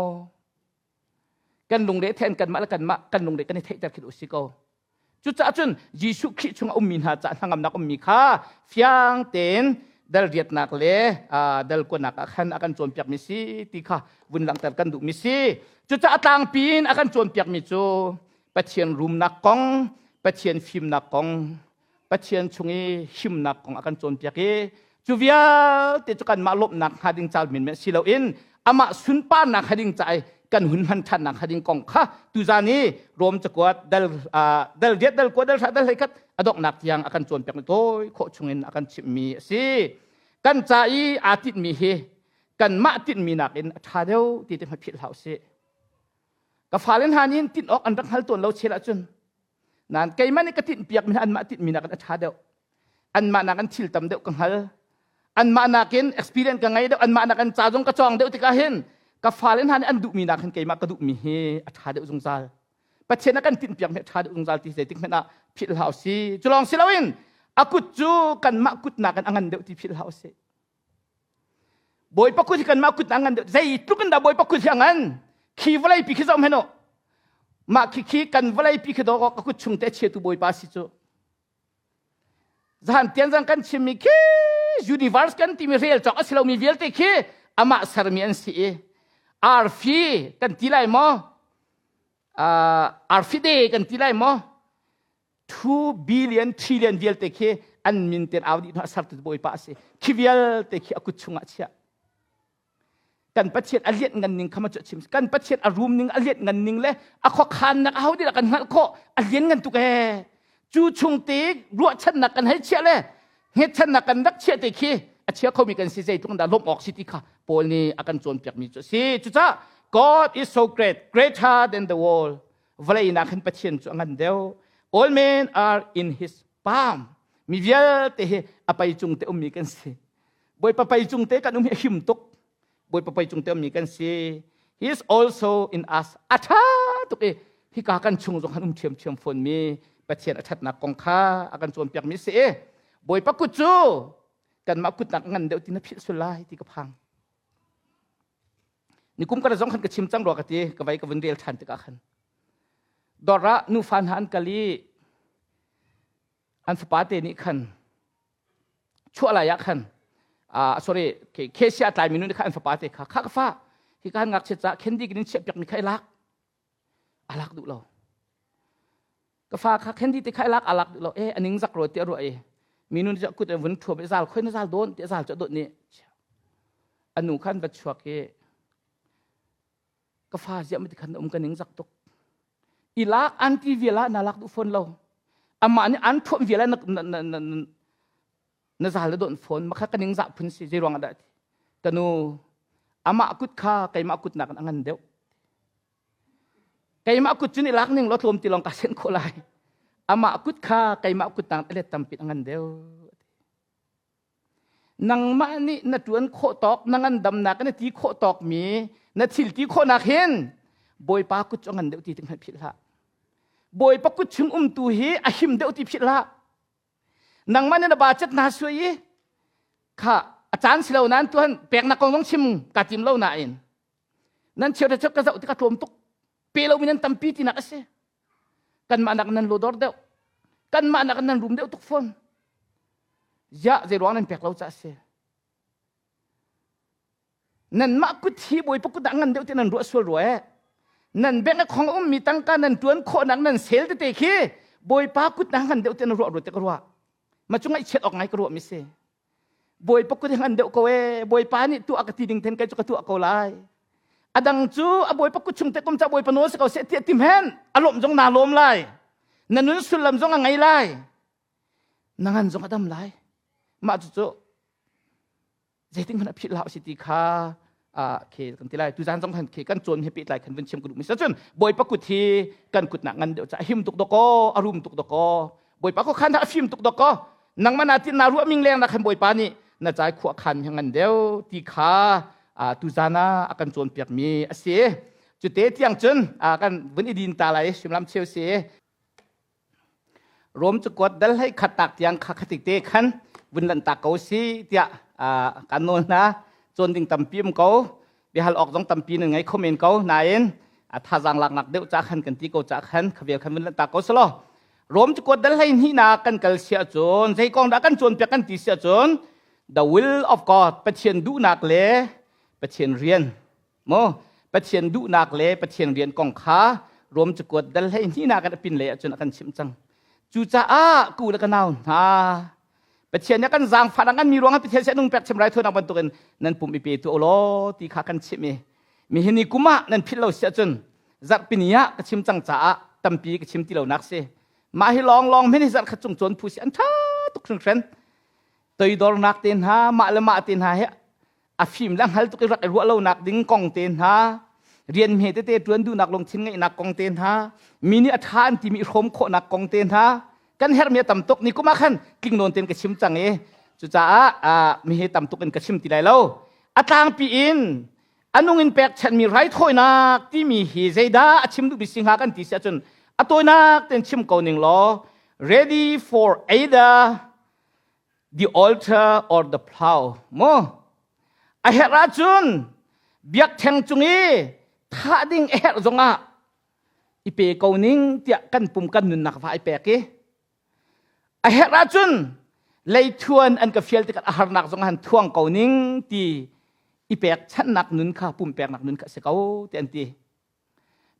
kan lungre then kanmah le kanmah kan lungre kan i theihter khi si ko cucaah cun Jesuh Khrih chung a ummi hna caah hnangamnak ummi kha fiang tein dal riatnak le dal kuanak ah khan a kan cawnpiakmi si ti kha vun langhter kan duhmi si cucaah tlangpi in a kan cawnpiakmi cu Pathian rumnak kong Pathian fimnak kong Pathian chung i himnak kong a kan cawnpiak i cu vialte cu kanmah lawmhnak hnga ding caal menmen si loin amah sunparnak hnga ding ca i kan hun hman ṭhannak hnga ding kong kha tuzan i Rom cakuat dal dal riat dal kua dal hra dal hleikhat a donghnak tiang a kan cawnpiak ni tawi khawh chungin a kan chimhmi a si. Kan ca i aa tinhmi hi kanmah tinhmi nakin a ṭha deuh ti te hma philh hlah usih. Ka fale hna nih hin tinh awk an rak hngal tawn lo chel ahcun. Nain keimah nih ka tinh piak mi anmah tinh mi nakin a ṭha deuh. Anmah nakin thil tam deuh ka hngal. Anmah nakin experience ka ngei deuh. Anmah nakin ca zong ka cawng deuh tikah hin ka fale hna nih an duhmi nakin keimah ka duhmi hi a ṭha deuh zungzal. Pathian a kan tinhpiak mi a ṭha deuh zungzal ti zeitik hmanh ah philh hlah usih. Cu lawng si loin a kut cu kanmah kut nakin a ngan deuh ti philh hlah usih. Bawipa kut hi kanmah kut a ngan deuh. Zeitluk in dah Bawipa kut hi a ngan? Khi vawlei pi khi zoh hmanh u. Mah khi khi kan vawlei pi khi dawh ka kut chung te chiatu Bawipa si cu. Zahan tian zang kan chimmi khi universe kan timi rel cawk a si lomi vialte khi amah sermi an si i arfi kan ti lai maw? Arfi de kan ti lai maw? 2 billion trillion vialte khi an min ten au dih hna sertu Bawipa a si. Khi vialte khi a kut chungah chiah. Kan Pathian a lianh ngan ning kha ma cu chim. Kan Pathian a rum ning a lianh ngan ning le a khuakhannak a ho dih kan hngalh khawh a lian ngan tuk ee. Cu chung te ruahchannak kan hei chiah le hngetchannak kan rak chiah te khi a chia khomi kan si zeitluk dah lawmh awk si ti kha Paul nih a kan cawnpiakmi cu a si. Cucaah God is so great, greater than the world. Vawlei nak hin Pathian cu a ngan deuh. All men are in his palm. Mi vialte hi a pei cung te ummi kan si. Bawipa pei cung te kan um hi a him tuk. Bawipa pei cung te ummi kan si. He is also in us. A ṭha tuk i hika kan chung zong han um ṭhiamṭhiam fawn mi Pathian a ṭhatnak kong kha a kan cawnpiakmi si i Bawipa kut cu kanmah kutnak ngan deuh ti na philh sul lai ti ka phang. Nikum ka zong khan ka chim cang rua ka ti ka vai ka vun rel ṭhan tikah khan dawr ah nufa hna an kal i an fapa te nih khan chuah lai ah khan sorry cashier a tlaimi nu nih khan an fapa te kha kha ka fa hi ka han ngakchia ca candy kin chiah piak mi kha i lak a lak duh lo ka fa kha candy te kha i lak a lak duh lo e aning zak ro ti a ruah i mi nu nih kut vun thuam i zal khoi na zal don ti zal chu dot ni anu khan va chuak i ka fa ziah mati khan um ka ning zak tuk i lak an ti vial ah na lak duh fawn lo amah nih an thuam vial ah na na na na zal na don fawn makha ka ning zah phun si zei ruang ah dah ti ka nu amah kut kha keimah kut nak in a ngan deuh keimah kut cun i lak ning law tlawm ti lawng ka sen khawh lai amah kut kha keimah kut nak a let tampi a ngan deuh Nangmah nih na ṭuan khawh tawk, na ngandamnak na ti khawh tawkmi, na thil ti khawhnak hin Bawipa kut cu a ngan deuh ti hmanh philh hlah. Bawipa kut chung umtu hi a him deuh ti philh hlah. Nangmah nih na budget na suai i kha a caan si lo nain tuan peknak kong zong chim ka tim lo nain nan cheu ka zoh tikah tlawm tuk pe lomi nan tampi tinak a si. Kanmah nak nan lodor deuh. Kanmah nak nan rum deuh tuk fawn. Ziah zeiruang nan pek lo ca si. Nanmah kut hi Bawipa kut ah ngan deuh ti nan ruah sual rua eh. Nan bank a khong ummi tangka nan tuan khawhnak nan sel tete khi Bawipa kut na ngan deuh ti nan ruah rua te ka ruah. Ma cu ngaihchiat awk ngai ka ruah mi si. Bawipa kut hi ngan deuh ko ee. Bawipa nih tuah ka ti ding then kai cu ka tuah ko lai. A dang cu a Bawipa kut chung te kum ca Bawipa nawl si ko seh tiah tim hen a lawm zong naa lawm lai. Na nun sullam zong a ngei lai. Na ngan zong a dam lai. Mah cucu zeitin hmanh a philh hlah si ti kha khi kan ti lai tuzan zong khan khi kan cawn he pehtlai khan vun chim ka duh mi cun bawipa kut hi kan kut nak ngan deuh ca a him tuk dakaw a rum tuk dakaw bawipa ko khan a fim tuk dakaw nangmah na tin na ruah ming leng na khan bawipa nih na cai khua khan mi ngan deuh ti kha tuzan ah a kan cawn piak mi a si cute tiang cun kan vun i din ta lai shimlam cheu si Rom cakuat dal hlei khat tak tiang kha khatik te khan vun lanh tak ko si tiah kan nawl hna. Cawn ding tampi um ko. Biahal awk zong tampi nan ngei kho men ko. Nain a thazaang laknak deuh ca khan kan ti ko ca khan khavel khan vun lanh tak ko selaw. Rom cakuat dal hlei hnih na kan kal sia cun zei kong dah kan cawnpiak kan ti sia cun the will of God Pathian duhnak le Pathian rian Maw Pathian duhnak le Pathian rian kong kha Rom cakuat dal hlei hnihnak in a pin lei ahcun a kan chimh cang. Cucaah ku le ka nau hna Pathian nih kan zaangfah ngan mi ruangah Pathian sin nung pek chim raithawinak bantukin nan pum i pe tu law ti kha kan chimh i mihin ni kum ah nan philh lo si ahcun zarhpini ah ka chim cang caah tampi ka chim ti lo nak si mah hi lawng lawng men hi zarh khat cung cawn phu si an ṭha tuk hringhran toidornak te hna mah le mah te hna hi a fim le hngal tuk i rak i ruah lonak ding kong te hna. Rian hme tete ṭuan duhnak lungthin ngeihnak kong te hna, mi nih a ṭha an timi i hrawm khawhnak kong te hna, kan herhmi a tam tuk. Ni kum ah khan tling nawn tein ka chim cang i cucaah mi hi tam tuk in ka chim ti lai lo. A tlangpi in a nung in pekchanhmi raithawinak timi hi zeidah a chim duhmi si hnga kan ti si ahcun a tawinak tein chim ko ning law ready for either the altar or the plow mu a herh ahcun biakṭheng cung i thah ding a herh zongah i pe ko ning tiah kan pum kan nunnak va i pek i a herh ahcun leithuan an ka fial tikah a harnak zong han thuang ko ning ti i pek channak nun kha pumpeknak nun kha a si ko ti an ti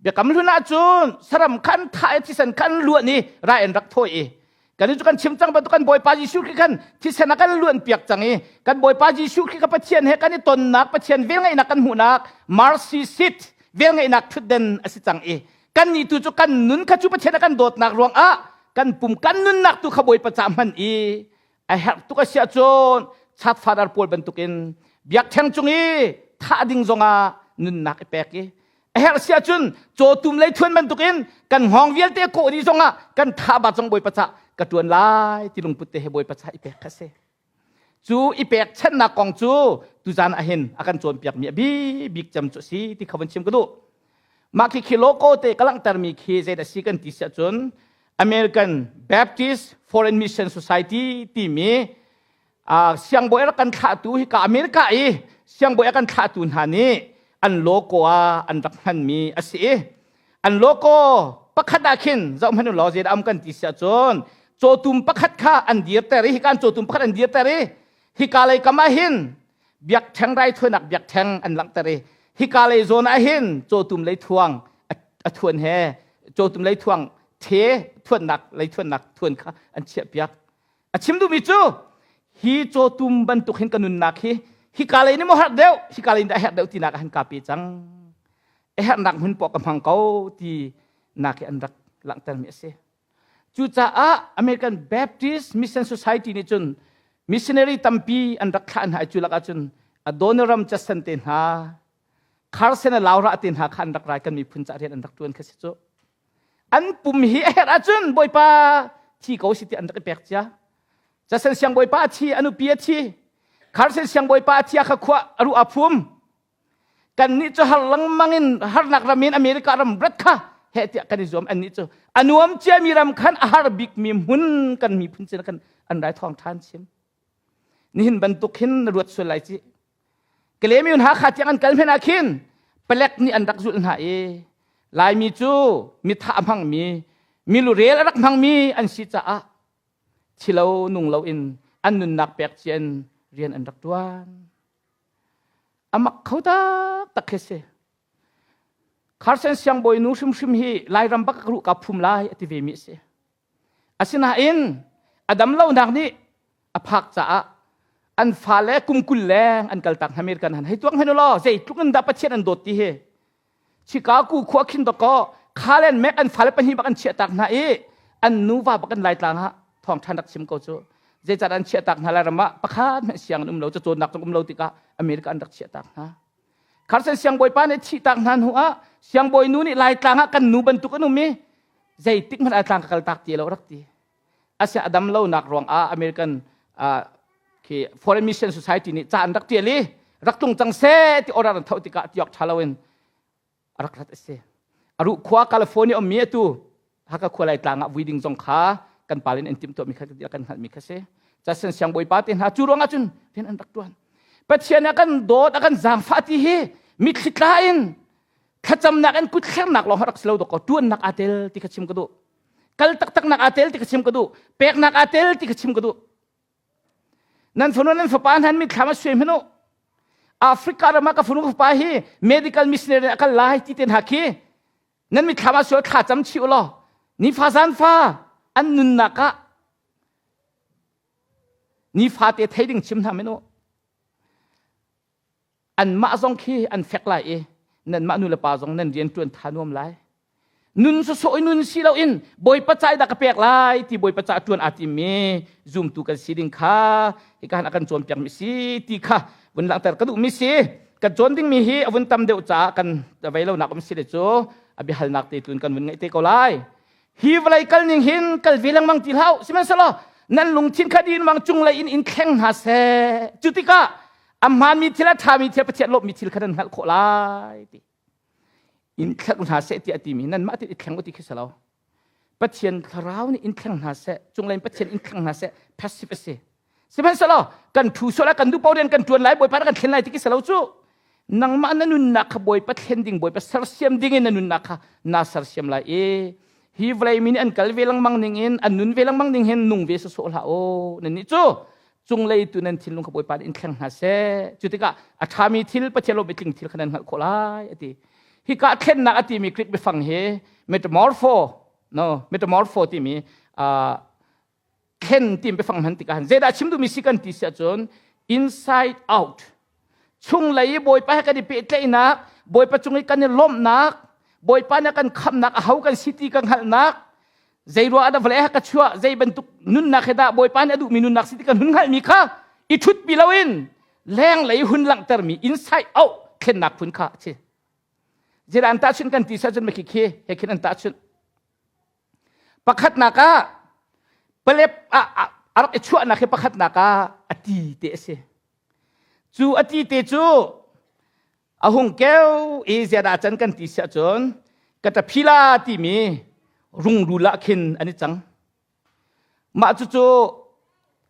biakam hlun ahcun saram khan thah i thisen khan luan i rai an rak thawi i kan cu kan chim cang bantuk kan Bawipa Jesuh Khrih khan thisen a kan luan piak cang i kan Bawipa Jesuh Khrih ka Pathian he kan i tonnak Pathian velngeihnak kan hmuhnak mercy seat velngeihnak thutden a si cang i kan nih tu cu kan nun kha cu Pathian a kan dawtnak ruangah kan pum kan nunnak tu kha Bawipa ca hman i a herh tuk a si ahcun chat father pawl bantukin biakṭheng cung i thah ding zongah nunnak i pek i a herh si ahcun cawtum lei thuan bantukin kan hngawng vialte kawh dih zongah kan thah bat zong Bawipa ca ka ṭuan lai ti lungput te he Bawipa ca i pek kha si. Cu i pekchanhnak kong cu tuzan ahhin a kan cawnpiakmi a bi bik cem cu a si ti kha vun chim ka duh. Mah khi khi logo te ka langhtermi khi zeidah si kan ti si ahcun American Baptist Foreign Mission Society timi siangbawi rak kan thlahtu hika America i siangbawi a kan thlahtu hna nih an logo ah an rak hmanmi a si i an logo pakhat ah khin zoh hmanh u law zeidah am kan ti si ahcun cawtum pakhat kha an dirter i hika an cawtum pakhat an dirter i hika lei kam ah hin biakṭheng raithawinak biakṭheng an langhter i hika lei zawn ah hin cawtum lei thuang a thuan he cawtum lei thuang the thuannak lei thuannak thuan kha an chiah piak a chim duhmi cu hi cawtum bantuk hin ka nunnak hi hika lei nih maw herh deuh hika lei nih a herh deuh tinak ah han ka pe cang a herhnak hmun poah ka hmang ko ti nak hi an rak langhtermi a si. Cucaah American Baptist Mission Society nih cun missionary tampi an rak thlah hna i cu lakah cun Adoniram Judson te hna Carson Laura te hna kha an rak rai kan miphun ca rian an rak tuan kha si cu. An pum hi a herh ahcun Bawipa thi ko si ti an rak i pek cia. Judson siangbawipa a thi, a nupi a thi. Carson siangbawipa a thi a kha khua a ruh a phum. Kannih cu har lengmang in harnak ram in America ram rat kha heh tiah kan i zuam annih cu a nuam ciami ram khan a har bikmi hmun kan miphun sin khan an rai thawng ṭhan chim. Nihin bantuk hin na ruat sual lai ci. Kalemiun Hakha tiang an kal hmenh ah khin palek nih an rak zulh hna i Laimi cu mitha a hmangmi milurel a rak hmangmi an si caah thilo nung loin an nunnak pek cian rian an rak ṭuan. Amak kho taktak khi si. Carson siangbawi nu hrimhrim hi Lairam bak ruh ka phum lai a ti ve mi a si. Asinain a dam lonak nih a phak caah an fale kum 20 leng an kaltak hna American han hei tuak hen law zeitluk in dah Pathian an dawt ti hi Chicago khua khin dakaw Khalen Mac an fale pahnih bak an chiahtak hna i an nuva bak an Laitlang ah thawngṭhan rak chim ko cu zeicah an chiahtak hna Lairam ah pakhat hmanh siang an um lo cacawnnak zong um lo tikah America an rak chiahtak hna Carson siangbawipa nih thihtak hna hnu ah siangbawi nu nih Laitlang ah kan nu bantuk an um i zeitik hmanh Laitlang ka kaltak ti lo rak ti asia a dam lonak ruang ah American khi Foreign Mission Society nih ca an rak tial i rak tlung cang seh ti order an tho tikah tiok tha loin a rak rat a si aru khua California ummi atu Hakha khua lai tlang ah vui ding zong kha kan palin an timh tuahmi kha kan hngalhmi kha si casen siangbawipa te hna cu ruangah cun rian an rak tuan Pathian a kan dawt a kan zaangfah ti hi mitthli tla in thlacamnak in kut thlernak lawng rak si lo dawk tuannak aa tel ti kha chim ka duh kal taktaknak aa tel ti ka chim ka duh peknak aa tel ti ka chim ka duh nan fanu nan fapa hnan mitthlam a suai hmanu Africa ram ah ka fanu ka fapa hi medical missionary a kal lai ti te hna khi nan mitthlam ah sual thla cam chih u law nifa zan fa an nunnak ah nifa te thei ding chim hna menu Anmah zong khi an fek lai i nanmah nu le pa zong nan rian ṭuan tha nuam lai. Nun sawsawh i nun si loin Bawipa ca i dah ka pek lai ti Bawipa ca ṭuan aa timmi zumtu kan si ding kha hika han a kan cawnpiakmi si ti kha vun langhter ka duhmi si. Kan cawn dingmi hi a vun tam deuh caah kan vei lonak um si le cu a biahalnak te tun kan vun ngaih te ko lai. Hi vawlei kal ning hin kal ve lengmang ti hlah sihmanhsehlaw nan lungthin kha din mang cunglei in in thleng hna seh. Cu tikah a hmaanmi thil a ṭhami thil Pathian lawmhmi thil kha nan hngalh khawh lai ti. In thleng hna seh tiah a timi nanmah ti i thleng u ti khi si lo. Pathian thlarau nih in thleng hna seh, cunglei in Pathian in thleng hna seh, passive a si. Sihmanhsehlaw kan thu sual ah kan duh paoh rian kan ṭuan lai, Bawipa kan thlen lai ti khi si lo cu. Nangmah na nunnak kha Bawipa thlen ding, Bawipa sersiam ding in na nunnak kha naa sersiam lai i hi vawlei mi nih an kal ve lengmang ning in an nun ve lengmang ning hin nung ve sawsawh hlah u. Nannih cu cunglei tu nan thinlung kha Bawipa nih in thleng hna seh. Cu tikah a ṭhami thil Pathian lawmh i tling thil kha nan hngalh khawh lai a ti. Hika thlennak a timi Greek biafang hi metamorpho no metamorpho timi thlen timi biafang hman tikah zeidah chim duhmi si kan ti si ahcun inside out chunglei i Bawipa he kan i pehtlaihnak Bawipa cung i kan i lawmhnak Bawipa nih kan khamnak aho kan si ti kan hngalhnak zei ruah ah dah vawlei ah ka chuah zei bantuk nunnak he dah Bawipa nih a duhmi nunnak si ti kan hun hngalhmi kha i ṭhutpi loin lenglei hun langhtermi inside out thlennak phun kha a si. Zeidah an tahchunh kan ti cun khi khi he khin an tahchunh. Pakhatnak ah palep ah a rak i chuahnak hi pakhatnak ah a ti te a si. Cu a ti te cu a hung keu i ziadah can kan ti siah cun kataphila timi rungrul ah khin an i cang. Mah cucu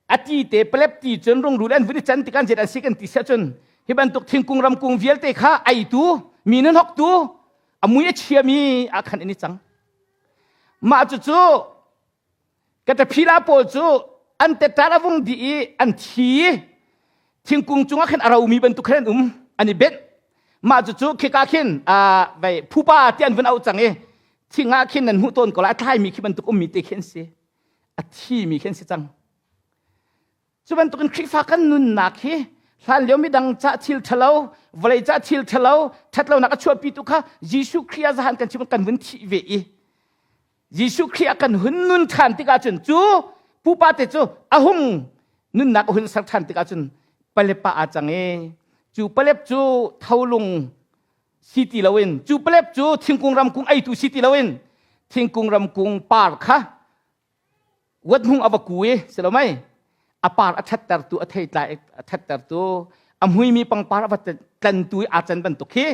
a ti te palep ti cun rungrul an vun i can tik an zet an si kan ti siah cun hi bantuk thingkung ramkung vialte kha eitu mi nan hoktu a mui a chiami ah khan an i cang. Mah cucu Caterpillar pawl cu an tettar a vung dih i an thi i thingkung cungah khin a romi bantuk khan an um an i benh. Mah cucu khika khin vei phupa ti an vun auh cang i thing ah khin nan hmuh tawn ko lai a thlaimi khi bantuk ummi te khi an si. A thimi khi an si cang. Cu bantukin Khrihfa kan nunnak hi hlanlio midang ca thil ṭhalo, vawlei ca thil ṭhalo, ṭhatlonak a chuahpitu kha Jesuh Khrih ah zahan kan chim kan vun thih ve i Jesuh Khrih ah kan hun nun ṭhan tikah cun cu pupa te cu a hung nunnak a hun ser ṭhan tikah cun palepa aa cang i cu palep cu tholung si ti loin cu palep cu thingkung ramkung eitu si ti loin thingkung ramkung par kha Uat hmung a va ku i si lo mei a par a ṭhattertu a theitlai a ṭhattertu a hmuimi pangpar a va tlantu i aa can bantuk khi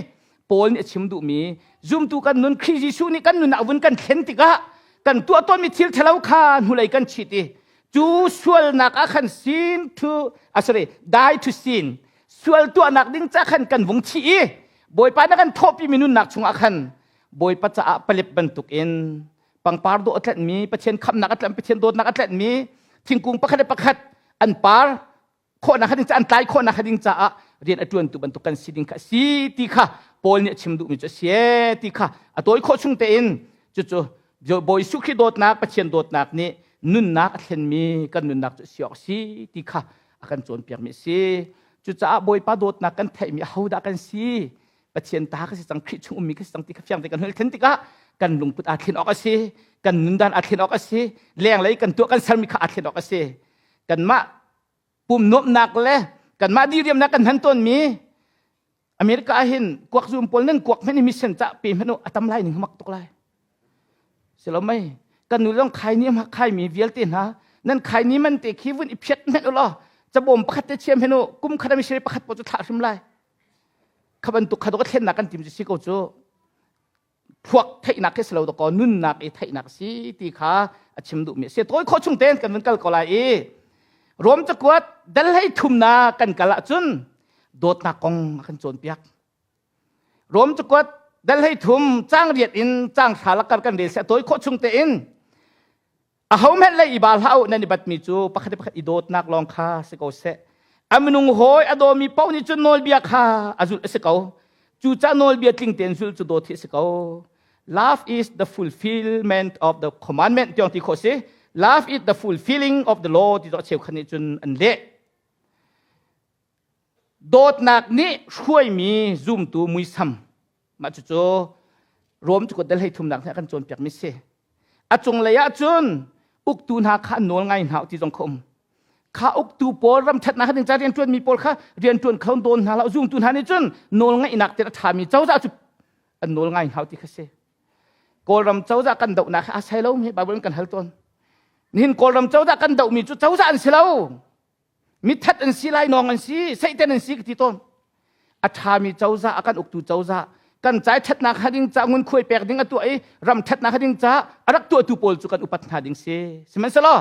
Paul nih a chim duhmi zumtu kan nun Khrih Jesuh nih kan nun ah vun kan thlen tikah kan tuah tawnmi thil ṭhalo kha hnulei kan chit i cu sualnak ah khan sin to ah sorry die to sin sual tuahnak ding ca khan kan vung chih i Bawipa na kan thawhpimi nunnak chungah khan Bawipa caah palep bantukin pangpar dawh a tlenhmi Pathian khamnak a tlenh Pathian dawtnak a tlenhmi thingkung pakhat le pakhat an par khawhnak ding an tlai khawhnak ding caah rian a ṭuantu bantuk kan si ding kha si ti kha Paul nih a chim duhmi cu a si ti kha a tawi khawh chung tein cucu Bawi Jesuh Khrih dawtnak Pathian dawtnak nih nunnak a thlenmi kan nunnak cu si awk si ti kha a kan cawnpiakmi a si cucaah Bawipa dawtnak kan theihmi ahodah kan si Pathian ta ka si cang Khrih chung ummi ka si cang ti kha fiang te kan hngalh thlen tikah kan lungput aa thlen awk a si kan nundan aa thlen awk a si lenglei kan tuah kan sermi kha aa thlen awk a si kanmah pum nuamhnak le kanmah diriamnak kan hman tawnmi America ah hin kuak zum pawl nan kuak hmanh mission ca pe hmanh a tam lai ning mak tuk lai silo mei kan nu long khai ni ma khai mi vialte hna nan khai ni man te khi vun i phiat hmanh u law cabawm pakhat te chiam henu kum khat mi siri pakhat po cu thlah hrim lai Kha bantuk kha dawh thlennak kan tim cu si ko cu phuak theihnak khi si lo dakaw nunnak i theihnak si ti kha a chim duhmi a si. Tawi khawh chung tein kan vun kal ko lai i Rom cakuat dal hlei thumnak kan kal ahcun dawtnak kong a kan cawnpiak. Rom cakuat dal hlei thum cang riat in cang hra lakar kan rel si a tawi khawh chung tein Ahohmanh lei i bal hlah u nan i batmi cu pakhat le pakhat i dawtnak lawng kha si ko seh. A minung hawi a dawmi paoh nih cun nawlbia kha a zulh a si ko. Cucaah nawlbia tling tein zulh cu dawt hi a si ko. Love is the fulfillment of the commandment tiang ti khawh si. Love is the fulfilling of the law ti zawh cheukhat nih cun an leh. Dawtnak nih hruaimi zumtu muisam Mah cucu Rom cu dal hlei thumnak nih a kan cawnpiakmi si. A cunglei ah cun uktu hna kha an nawl ngai hna ti zong kha um. Kha uktu pawl ram ṭhatnak ding ca rianṭuanmi pawl kha rianṭuan kho dawn hna lo zumtu hna nih cun nawl ngaihnak te a ṭhami cozah cu an nawl ngai hau ti kha si. Kawlram cozah kan dohnak hi a sai lo mi Bible in kan hal tawn. Nihin Kawlram cozah kan dohmi cu cozah an si lo. Mithat an si lai nawng an si, Satan an si ka ti tawn. A ṭhami cozah a kan uktu cozah kan cai ṭhatnak ha ding ca ngunkhuai pek ding a tuah i ram ṭhatnak ha ding ca a rak tuahtu pawl cu kan upat hna ding si. Sihmanhsehlaw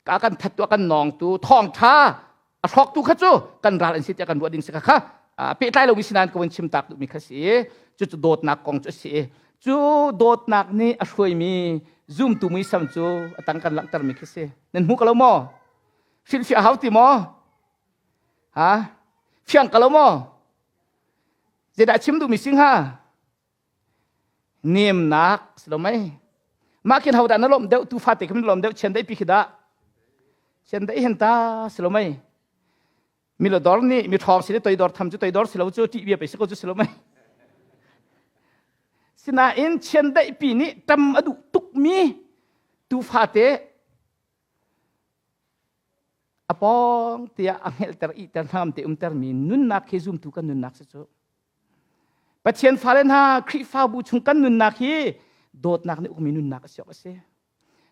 ka kan that tu a kan nawngtu thawngṭha a hrawktu kha cu kan ral an si tiah kan ruah ding si kha kha pehtlai lomi si nain ka vun chim tak duhmi kha si cucu dawtnak kong cu a si cu dawtnak nih a hruaimi zumtu muisam cu a tang kan langhtermi khi si nan hmu ko lo maw hrilhfiah hau ti maw ha fiang ka lo maw zeidah chim duhmi sing ha Nemnak si lo mei. Mah khin hodah na lawmh deuh tu fate khin lawm deuh chiandeih pi khi dah. Chiandeih hen ta si lo mei. Mi lo dor nih mi ṭhawng si le toidor tham cu toidor si lo cu ṭih bia pe si ko cu si lo mei. Sinain chiandeih pi nih ṭam a duh tukmi tu fate a pawng tiah a hngelhter ihter hnangam te umtermi nunnak khi zumtu kan nunnak si cu. Pathian fale hna Khrihfabu chung kan nunnak hi dawtnak nih ukmi nunnak a si awk a si.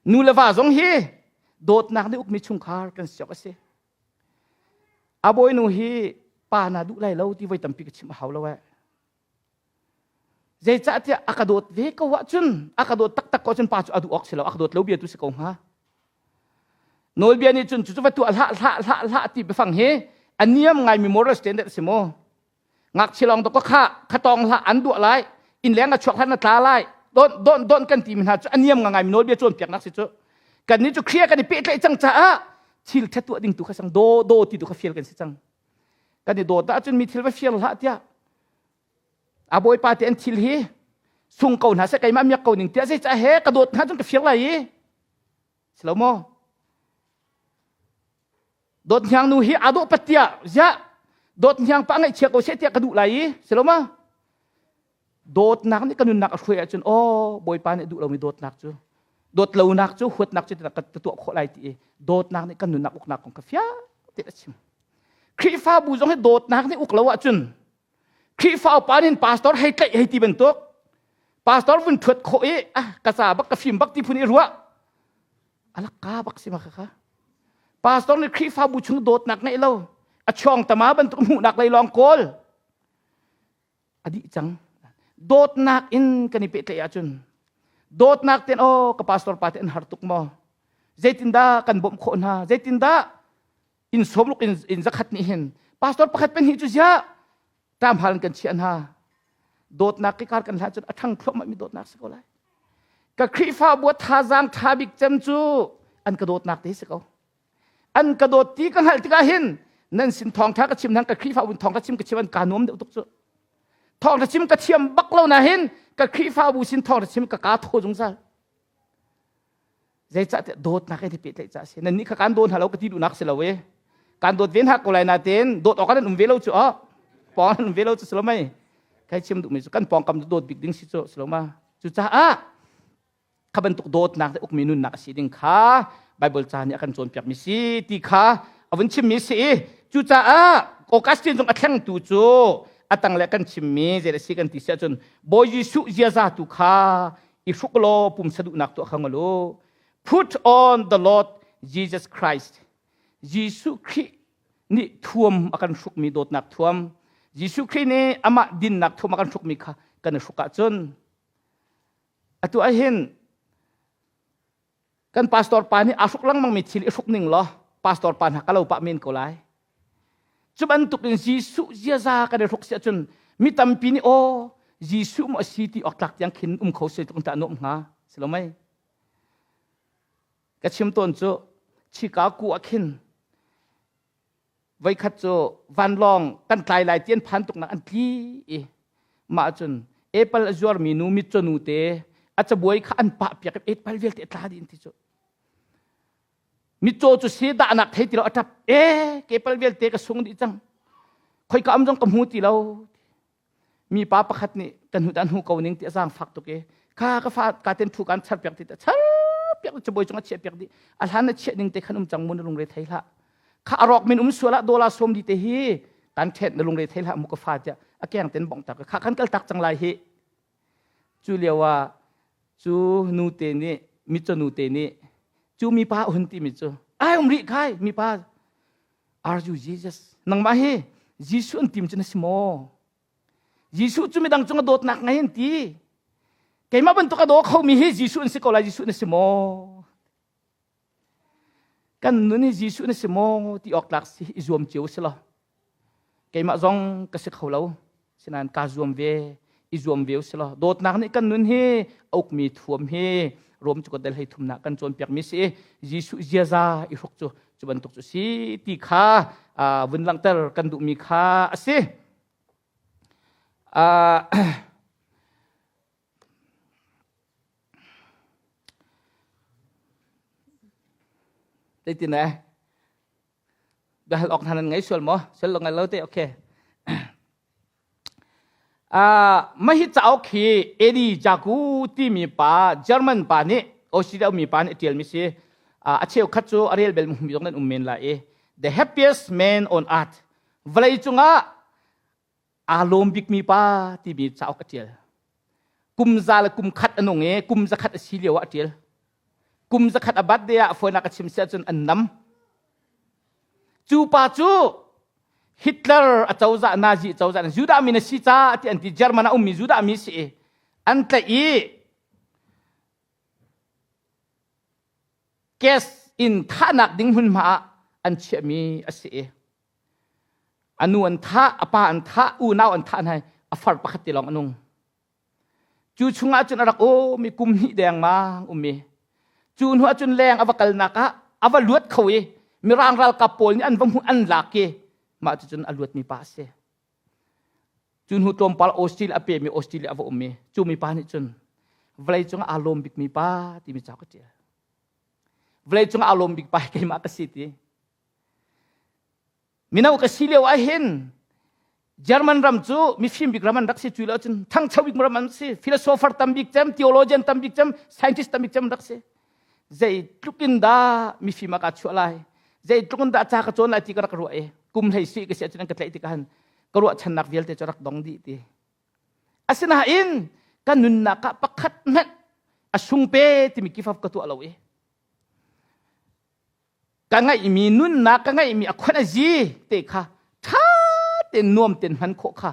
Nu le va zong hi dawtnak nih ukmi chungkhar kan si awk a si. A bawinu hi pa na duh lai lo ti voi tampi ka chim a hau lo eh. Zeicahtiah a ka dawt ve ko ahcun a ka dawt taktak ko ahcun pa cu a duh awk si lo a ka dawt lo bia tu si ko hnga. Nawlbia nih cun cucu va tuah hlah hlah hlah hlah ti biafang hi a niam ngaimi moral standard a si mu. Ngakchia lawng dawk kha kha tawng hlah an duah lai inn leng a chuak hlan na tla lai don don don kan ti mi hna cu a niam ngai mi nawlbia cawnpiaknak si cu. Kannih cu Khrih kan i pehtlaih cang caah thil ṭha tuah ding tu kha sang do do ti tu kha fial kan si cang. Kan i dawt ahcun mi thil va fial hlah tiah a bawipa te an thil hi sung ko hna seh keimah miak ko ning tiah zeicah he ka dawt hna cun ka fial lai i si lo maw dawt hniang nu hi aa dawh pat tiah ziah dawt hniang pa ngaihchia ko seh tiah ka duh lai i si lo ma dawtnak nih ka nunnak a hruai ahcun aw bawipa nih duh lomi dawtnak cu dawt lonak cu huatnak cu ka tuah khawh lai ti i dawtnak nih kan nunnak uknak kong ka fiang te a chim Khrihfabu zong hi dawtnak nih uk lo ahcun Khrihfa upa nih pastor hei tlaih hei ti bantuk pastor vun thuat khawh i ah ka ca bak ka fim bak ti phun i ruah alak ka bak si ma kha pastor nih Khrihfabu chung dawtnak ngeih lo a chawng tama bantuk hmuhnak lei lawng kawl a dih cang dawtnak in kan i pehtlaih ahcun dawtnak ten aw ka pastor pa te an har tuk maw zeitindah kan bawmh khawh hna zeitindah in sawmruk in, in zakhat nih hin pastor pakhat pahnih cu ziah ṭamhal kan chiah hna dawtnak ki kar kan hlah cun a ṭhang thluahmah mi dawtnak si ko lai ka Khrihfabu thazaang ṭha bik cem cu an ka dawtnak te si ko an ka dawt ti ka hngalh tikah hin nan sin thawngṭha ka chim nan ka Khrihfabu thawngṭha chim ka chim an ka nuam deuh tuk cu thawngṭha chim ka thiam bak lo na hin ka Khrihfabu sin thawngṭha chim ka ka thaw zungzal Zeicahtiah dawtnak he pehtlaih ca a si. Nannih kha kaan daw hna lo ka ti duhnak si lo e. Kaan dawt ve hna ko lai nain dawt awk an um ve lo cu oh. Pawng an um ve lo cu si lo mei. Kai chim duhmi cu kan pawngkam cu dawt bik ding si cu si lo ma. Cucaah kha bantuk dawtnak le ukmi nunnak a si ding kha Bible ca nih a kan cawnpiakmi si ti kha a vun chimmi si i cucaah Augustine zong a thlengtu cu a tang le kan chimmi zei a si kan ti si ahcun Bawi Jesuh ziaza tu kha i hruk law pumsa duhnak tuah kha ngol u put on the Lord Jesus Christ Jesuh Khrih nih thuam a kan hrukmi dawtnak thuam Jesuh Khrih nih amah dinnak thuam a kan hrukmi kha kan i hruk ahcun atu ah hin Kan pastor pa nih aa hruk lengmangmi thil i hruk ning law pastor pa hna ka lo pah men ko lai. Cu bantuk in Jesuh ziaza kan i hruk si ahcun mi tampi nih aw Jesuh maw a si ti awk tlak tiang khin um kho se tluk ta nuam hnga si lo mei ka chim tawn cu Chicago ah khin Voikhat cu vanlawng kan tlai lai ti an phan tuknak an tli i mah cun apple a zuarmi nu mitcaw nu te a cabuai kha an pah piak i apple vialte a tla dih an ti cu. Mitcaw cu si dahnak thei ti lo a ṭap e apple vialte ka sung dih cang khoika am zong ka hmu ti lo mipa pakhat nih kan hnu an hnu ko ning ti a zaangfak tuk i kha ka fa ka ten thu kan char piak ti char piak cabuai cung a chiah piak dih a hlan na chiah ning te khan um cang mu na lungre thei hlah. Kha a rawk min um sual ah dola som di te hi kan ṭhet na lungre thei hlah mu ka fa tiah a keng ten bong tak kha kan kal tak cang lai hi. Cu lio ah cu nu te nih mitcaw nu te nih cu mipa a hun timi cu ai um rih kai mipa are you Jesus nangmah hi Jesuh an tim cu na si maw Jesuh cu midang cung a dawtnak ngei an ti keimah bantuk a daw khomi hi Jesuh an si ko lai Jesuh na si maw Kan nun hi Jesuh na si maw ti awk tlak si i zuam cio si lo. Keimah zong ka si kho lo. Sinain kaa zuam ve, i zuam ve si lo. Dawtnak nih kan nun hi a ukmi thuam hi Rom cu del hei thumnak kan cawnpiakmi si i Jesuh ziaza i hruk cu cu bantuk cu si ti kha vun langhter kan duhmi kha a si. Zeitin eh? Biahal awk hna nan ngei sual maw? Sual lo ngai lo te, okay. Mah hi cauk hi Edi Jaku timi pa German pa nih Australia ummi pa nih a ṭialmi si. A cheukhat cu a rel bel mi zong nan um men lai i The Happiest Man on Earth vawlei cungah aa lawm bikmi pa timi cauk a ṭial. Kum za le kum khat a nung i kum zakhat a si lio ah a ṭial. Kum zakhat a birthday ah fawinak a chim si ahcun an nam. Cu pa cu Hitler a cozah Nazi cozah Judah mi na si ca ti an ti German a ummi Judah mi si i an tlaih i gas in thahnak ding hmunhma ah an chiahmi a si i A nu an thah, a pa an thah, unau an thah hna i a far pakhat te lawng a nung. Cu chungah cun a rak um i kum hnih dengmang um i cu hnu ah cun leng a va kalnak ah a va luat kho i mirang ralkap pawl nih an va hmuh an lak i mah cucun a luatmi pa a si. Cu hnu tlawmpal Australia a pemi Australia a va um i cu mipa nih cun vawlei cungah aa lawm bikmi pa timi cauk a ṭial. Vawlei cungah aa lawm bik pa hi keimah ka si ti. Mino ka si lio ah hin German ram cu mifim bik ram an rak si cu lo cun thangcho bik ram an si philosopher tam bik cem theologian tam bik cem scientist tam bik cem rak si zeitluk in dah mifim ah ka chuah lai zeitluk in dah ca ka cawn lai ti ka rak ruah i kum hlei si ka si ahcun an ka tlaih tikah han ka ruahchannak vialte cu rak dong dih ti asinain ka nunnak ah pakhat hmanh a sung pe timi kifaf ka tuah lo i Ka ngeihmi nunnak ka ngeihmi a khon a zi te kha ṭha tein nuam tein hman khawh kha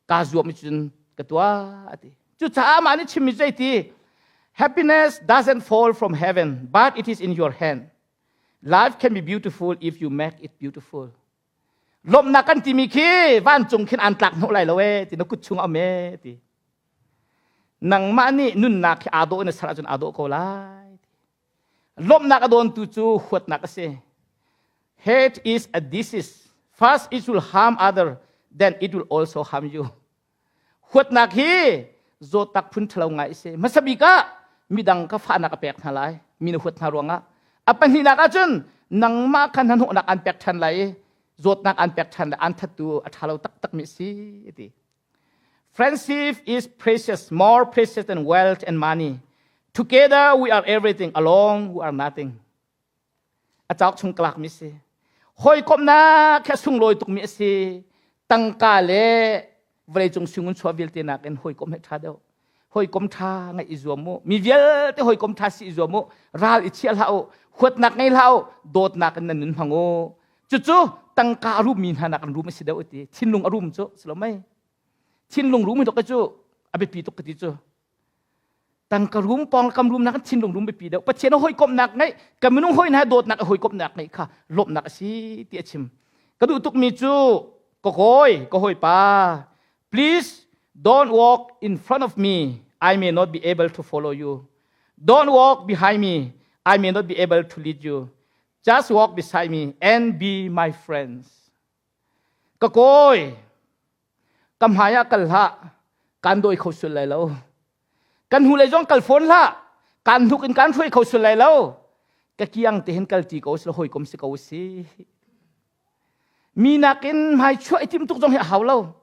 kaa zuam cun ka tuah a ti. Cucaah mah nih chimmi cu ti happiness doesn't fall from heaven but it is in your hand. Life can be beautiful if you make it beautiful. Lawmhnak kan timi khi vancung khin an tlak hnawh lai lo ee ti na kut chung am ee ti. Nangmah nih nunnak khi aa dawh in na ser ahcun aa dawh ko lai. Lawmhnak a dawntu cu huatnak a si. Hate is a disease. First it will harm other, then it will also harm you. Huatnak hi zawtnak phun ṭhalo ngai a si. Hmasa bik ah midang kha fahnak a pek hna lai, mi na huat hna ruangah. A pahnihnak ahcun nangmah kha hnahnawhnak an pek ṭhan lai i zawtnak an pek ṭhan lai, an thattu a ṭha lo taktakmi a si ti. Friendship is precious, more precious than wealth and money. Together we are everything, alone we are nothing. A cauk chung kalak mi si. Hawikomhnak khi a sunglawi tukmi a si. Tangka le vawleicung singun chuah vialte nakin hawikom he ṭha deuh. Hawikom ṭha ngeih i zuam u. Mi vialte hawikom ṭha si i zuam u. Ral i chiah hlah u. Huatnak ngei hlah u. Dawtnak in nan nun hmang u. Cucu tangka a rummi hna nak an rum a si deuh ti. Thinlung a rum cu si lo mei. Thinlung rum hi tuk cu a biapi tuk ka ti cu. Tangka rum pawngkam rum nak thinlung rum biapi deuh. Pathian a hawikomhnak ngeih, ka minung hawi hna dawtnak a hawikomhnak ngeih kha lawmhnak a si ti a chim. Ka duh tukmi cu ka kawi, ka hawipa, please don't walk in front of me. I may not be able to follow you. Don't walk behind me. I may not be able to lead you. Just walk beside me and be my friends. Ka kawi, ka hmai ah kal hlah, kaan dawi kho sul lai lo. Kan hnulei zong kal fawn hlah, kaan hnuk in kaan hruai kho sul lai lo. Ka kiang te hin kal ti ko sila hawikom si ko si. Mi nakin hmai chuah i tim tuk zong hi a hau lo.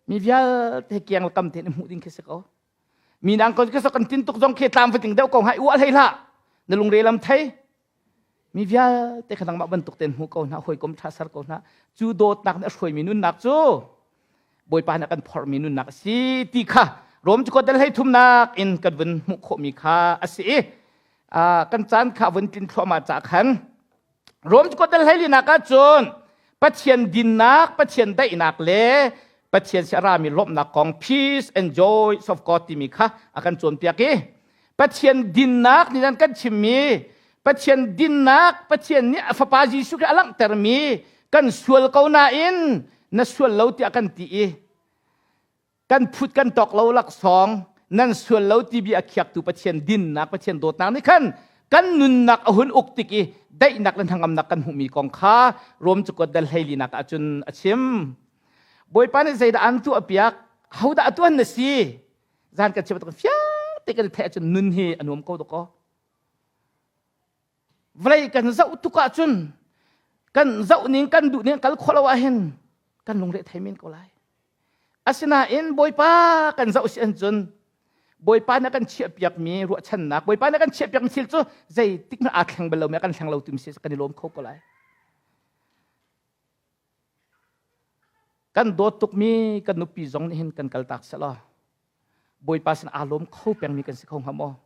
Mi vialte kiang le kam te in hmuh ding khi si ko. Mi nang ko kan tin tuk zong khi tlam fating deuh ko hai uah hlei hlah. Na lungre lam thei. Mi vialte kha nangmah bantuk tein hmu ko hna, hawikom ṭha ser ko hna. Cu dawtnak nih a hruaimi nunnak cu Bawipa nih a kan phorhmi nunnak a si ti kha Rom cu dal hlei thumnak in kan vun hmuh khawhmi kha a si i kan caan kha vun tlin thluahmah ca khan Rom cu dal hlei linak ahcun Pathian dinnak, Pathian daihnak le Pathian si a rami lawmhnak kong peace and joy of God timi kha a kan cawnpiak i Pathian dinnak nih nan kan chimmi Pathian dinnak Pathian nih a fapa Jesuh Khrih a langhtermi kan sual ko nain na sual lo tiah kan ti i kan phut kan tawk lo laksawng nan sual lo ti bia a khiaktu Pathian dinnak Pathian dawtnak nih khan kan nunnak a hun uk tik i daihnak le hnangamnak kan hmuhmi kong kha Rom cakuat dal hleilinak ahcun a chim Bawipa nih zeidah an tuah piak hodah a tuan na si zan kan chim bantuk fiang te kan theih ahcun nun hi a nuam ko dakaw vawlei kan zoh tuk ahcun kan zoh ning kan duh ning kal khawh lo ahhin kan lungre thei men ko lai asinain bawipa kan zoh si ahcun bawipa na kan chiah piakmi ruahchannak bawipa na kan chiah piakmi thil cu zeitik hmanh aa thleng bal lomi kan thleng lo timi si kan i lawm kho ko lai Kan dawt tukmi kan nupi zong nih hin kan kaltak selaw Bawipa sin aa lawm kho pengmi kan si kho hnga maw?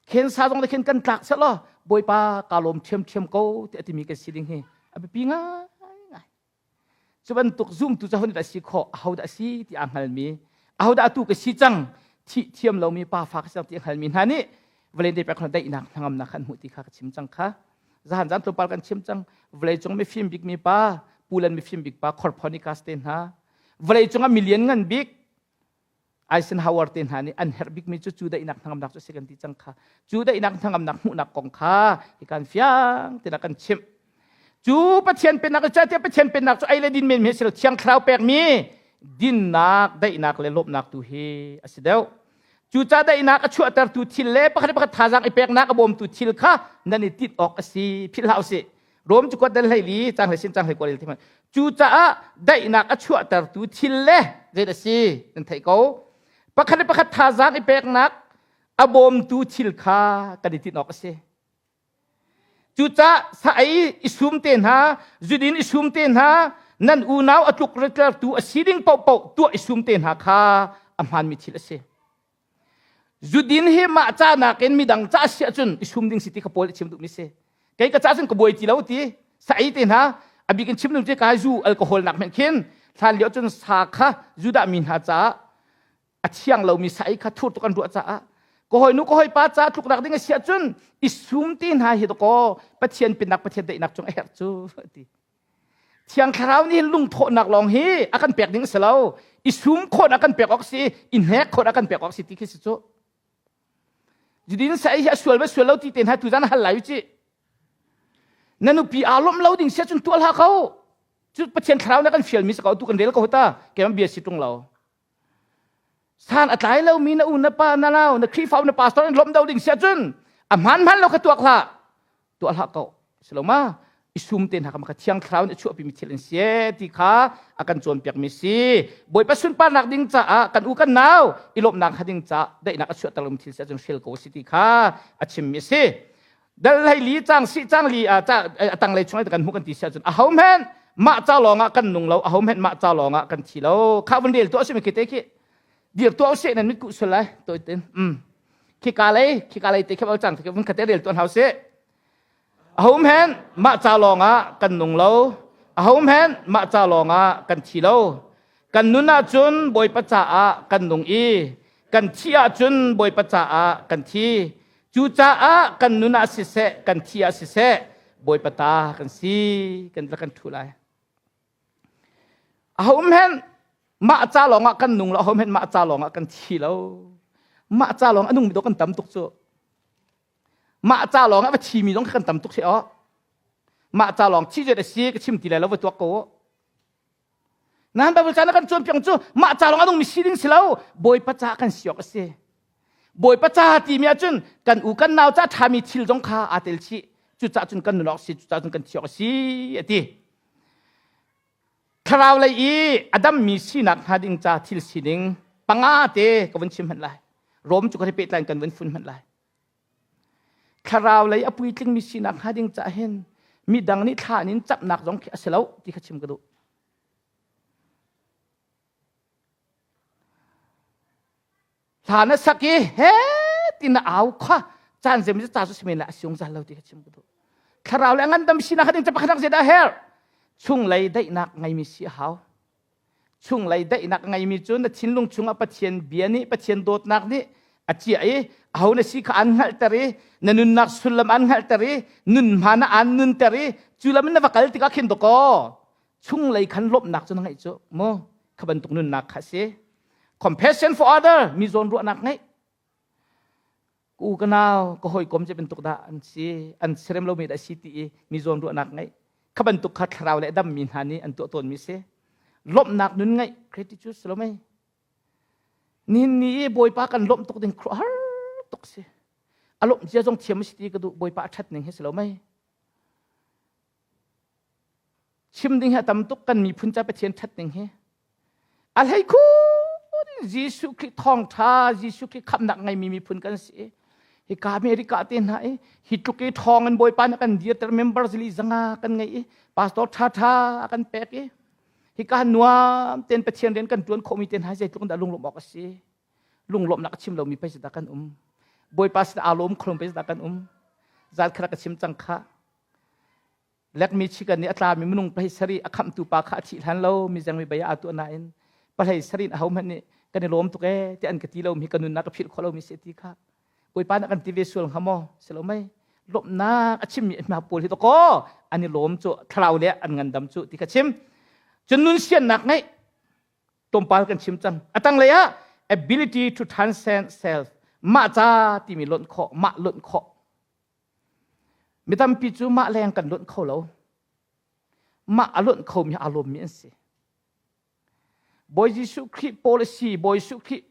Khensa zong nih khin kan tlak selaw Bawipa kaa lawm ṭhiamṭhiam ko ti a timi kan si ding hi a biapi ngaingai. Cu bantuk zumtu cu ahodah si khawh, ahodah a si ti aa hngalmi, ahodah atu ka si cang, thih thiam lomi pa fa ka si cang ti a hngalmi hna nih vawlei te pek daihnak hnangamnak kha an hmuh ti kha ka chim cang kha. Zahan zan tlawmpal kan chim cang vawleicung mifim bik mi pa Pulan mifim bik pa Corponikas te hna vawleicung ah milian ngan bik Eisenhower te hna nih an herh bikmi cu cu daihnak hnangamnak cu a si kan ti cang kha cu daihnak hnangamnak hmuhnak kong kha hi kan fiang tina kan chimh cu Pathian pennak cu tiah Pathian pennak cu ei le din men mi si lo thiang thlarau pekmi dinnak daihnak le lawmhnak tu hi a si deuh Cucaah daihnak a chuahtertu thil le pakhat le pakhat thazaang i peknak a bawmtu thil kha nan i tinh awk a si. Philh hlah usih. Rom cu kuat dal hleili cang hlei sin cang hlei kual ti Cucaah daihnak a chuahtertu thil le zei a si nan theih ko. Pakhat le pakhat thazaang i peknak a bawmtu thil kha kan i tinh awk a si. Cucaah sa ei i sum te hna, zudin i sum te hna, nan unau a tluk ritlertu a si ding paohpaoh tuah i sum te hna kha a hmaanmi thil a si. Zudin hi mah ca nakin midang ca si ahcun i sum ding si ti kha Paul a chim duhmi si. Kei ka ca cun ka buai ti lo ti sa ei te hna a bik in chim ding cu kai zu alcohol nak hmenh khin hlan lio cun sa kha Judah mi hna caah a thiang lomi sa ei kha thur tuk an ruah caah ka hawinu ka hawipa ca tluknak ding a si ahcun i sum ti hna hi dakaw Pathian pinnak Pathian daihnak cung a herh cu ti Thiang Thlarau nih lungthawhnak lawng hi a kan pek ding a si lo i sum khawh a kan pek awk si i hnek khawh a kan pek awk si ti khi si cu Judin sa hi a sual va sual lo ti te hna tu zan hal lai u ci na nupi aa lawmh lo ding sia cun tuah hlah ko cu Pathian Thlarau na kan fial mi si ko tu kan rel ko ta keimah bia si tung lo San a tlai lomi na u na pa na nau na Khrihfa na pastor in lawmh do ding si ahcun a hmaan hmaan lo kha tuak hlah tuah hlah ko si lo ma i sum te hna kha thiang thlarau nih a chuahpimi thil an si ti kha a kan cawnpiakmi si Bawipa sunparnak ding caah kan u kan nau i lawmhnak kha ding caah daihnak a chuahter lomi thil si ahcun hril ko si ti kha a chimmi a si dal hlei li cang si cang li a tanglei chung kan hmuh kan ti si ahcun aho hmanh mah ca lawng ah kan nung lo aho hmanh mah ca lawng ah kan thi lo kha vun rel tuah si mi te khi dir tuah usih nan mit kuh sul lai toi tin um khi ka lei khi ka lei te khi cang khi vun khate rel tuah hau si aho hmanh mah ca lawng ah kan nung lo aho hmanh mah ca lawng ah kan thi lo kan nun ahcun Bawipa caah kan nung i kan thih ahcun Bawipa caah kan thi Cucaah kan nun ah siseh, kan thi ah siseh, Bawipa ta kan si, kan la kan ṭhu lai. Aho hmenh mah ca lawng ah kan nung lo, aho hmenh mah ca lawng ah kan thi lo. Mah ca lawng a nungmi dawh kan tam tuk cu. Mah ca lawng ah va thimi zong kan tam tuk si aw. Mah ca lawng thi zet a si ka chim ti lai lo va tuak ko. Nan Bible ca na kan cawnpiak cu mah ca lawng a nungmi si ding si lo Bawipa ca kan si awk a si. Bawipa ca timi ahcun kan u kan nau ca ṭhami thil zong kha aa tel chih. Cucaah cun kan nun awk si, cucaah cun kan thi awk a si a ti. Thlarau lei i a dammi sinak hnga ding ca thil sining panga te ka vun chim hmanh lai. Rom cu ka pehtlai in kan vun fun hmanh lai. Thlarau lei a puitlingmi sinak hnga ding cah hin midang nih thla in camnak zong khi a si lo ti kha chim ka duh. Hla na sak i he ti na au kha caan zem ca cu simen le a siung zal lo ti kha chim ka duh. Thlarau le ngandam sinak kha ding ca pakhat zeidah her? Chunglei daihnak ngeimi si a hau. Chunglei daihnak ngeimi cu na thinlung chungah Pathian bia nih Pathian dawtnak nih a ciah i aho na si kha an hngalhter i na nunnak sullam an hngalhter i nun hmaan ah an nunter i cu lam in na va kal tikah khin dawkaw chunglei khan lawmhnak cu na ngeih cu mu kha bantuk nunnak kha si compassion for other mi zawn ruahnak ngeih ku ka nau ka hawikom ce bantuk dah an si an sirem lomi dah si ti i mi zawn ruahnak ngeih kha bantuk kha thlarau le dammi hna nih an tuah tawnmi si lawmhnak nun ngeih gratitude si lo mei nihin ni i bawipa kan lawmh tuk ding khuaruahhar tuk si a lawmh zia zong thiam si ti ka duh bawipa a ṭhat ning hi si lo mei Chim ding hi a tam tuk kan miphun ca Pathian ṭhat ning hi. A hlei khun Jesuh Khrih thawngṭha, Jesuh Khrih khamhnak ngeimi miphun kan si. Hika America te hna i hi tluk i thawng in Bawipa nih kan dirter member zili zanga kan ngei i pastor ṭhaṭha a kan pek i hika nuam ten Pathian rian kan ṭuan khawhmi te hna zeitluk in dah lunglawmh awk a si. Lunglawmhnak a chim lomi pei dah kan um. Bawipa sin aa lawm kholom pei dah kan um. Zan khat ka chim cang kha. Lekmi chikan nih a tlami minung pahlei sarih a khamhtu pa kha a thih hlan lo mi zengmi bei aa tuah nain pahlei sarih in ahohmanh nih kan i lawm tuk ee ti an ka ti lomi ka nunnak ka philh khawh lomi si ti kha Bawipa nih kan ti ve sual hnga maw si lo mei lawmhnak a chimmi hna pawl hi kaw an i lawm cu thlarau le an ngandam cu ti kha chim cun nun siannak ngeih tlawmpal kan chim cang a tanglei ah ability to transcend self mah ca timi lonh khawh mah lonh khawh Mi tampi cu mah leng kan luanh kho lo. Mah a luanh khomi aa lawmmi an si. Bawi Jesuh Khrih policy, Bawi Jesuh Khrih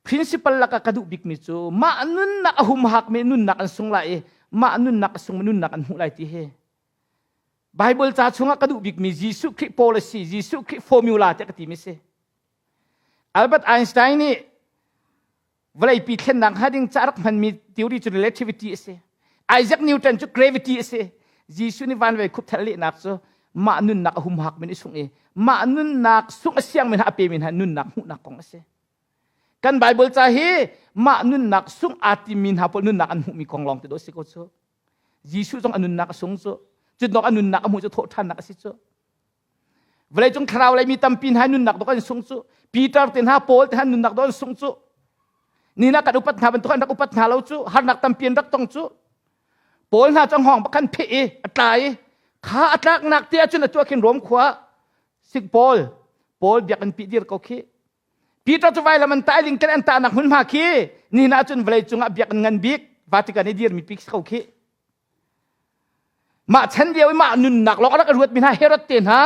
principle lakah ka duh bikmi cu mah nunnak a humhakmi nunnak an sung lai i mah nunnak a sungmi nunnak an hmuh lai ti hi. Bible ca chungah ka duh bikmi Jesuh Khrih policy, Jesuh Khrih formula tiah ka timi si. Albert Einstein nih vawleipi thlennak hnga ding ca rak hmanmi theory cu relativity a si. Isaac Newton cu gravity a si. Jesuh nih van vei khup thel lehnak cu mah nunnak a humhak min i sung i mah nunnak sung a siang min a pe min ha nunnak hmuhnak kong a si. Kan Bible ca hi mah nunnak sung aa timmi hna pawl nunnak an hmuhmi kong lawng te do si ko cu. Jesuh zong a nunnak a sung cu. Cutnok a nunnak a hmuh cu thawhṭhannak a si cu. Vawleicung thlarau lei mi tampi hna nunnak dok an sung cu. Peter te hna Paul te hna nunnak dok an sung cu. Ni na kan upat hna bantuk an rak upat hna lo cu. Harnak tampi an rak tong cu. Paul hna cu hngawng bak an pheh i a tla i kha a tlaknak te ahcun atu ah khin Rom khua sik Paul Paul biakinn pi dir ko khi Peter cu vailam an tah ling an tahnak hmunhma khi nihin ahcun vawlei cungah biakinn ngan bik Vatican i dirmi pi ko khi Mah chan lio i mah nunnak lawng a rak ruat mi hna Herod te hna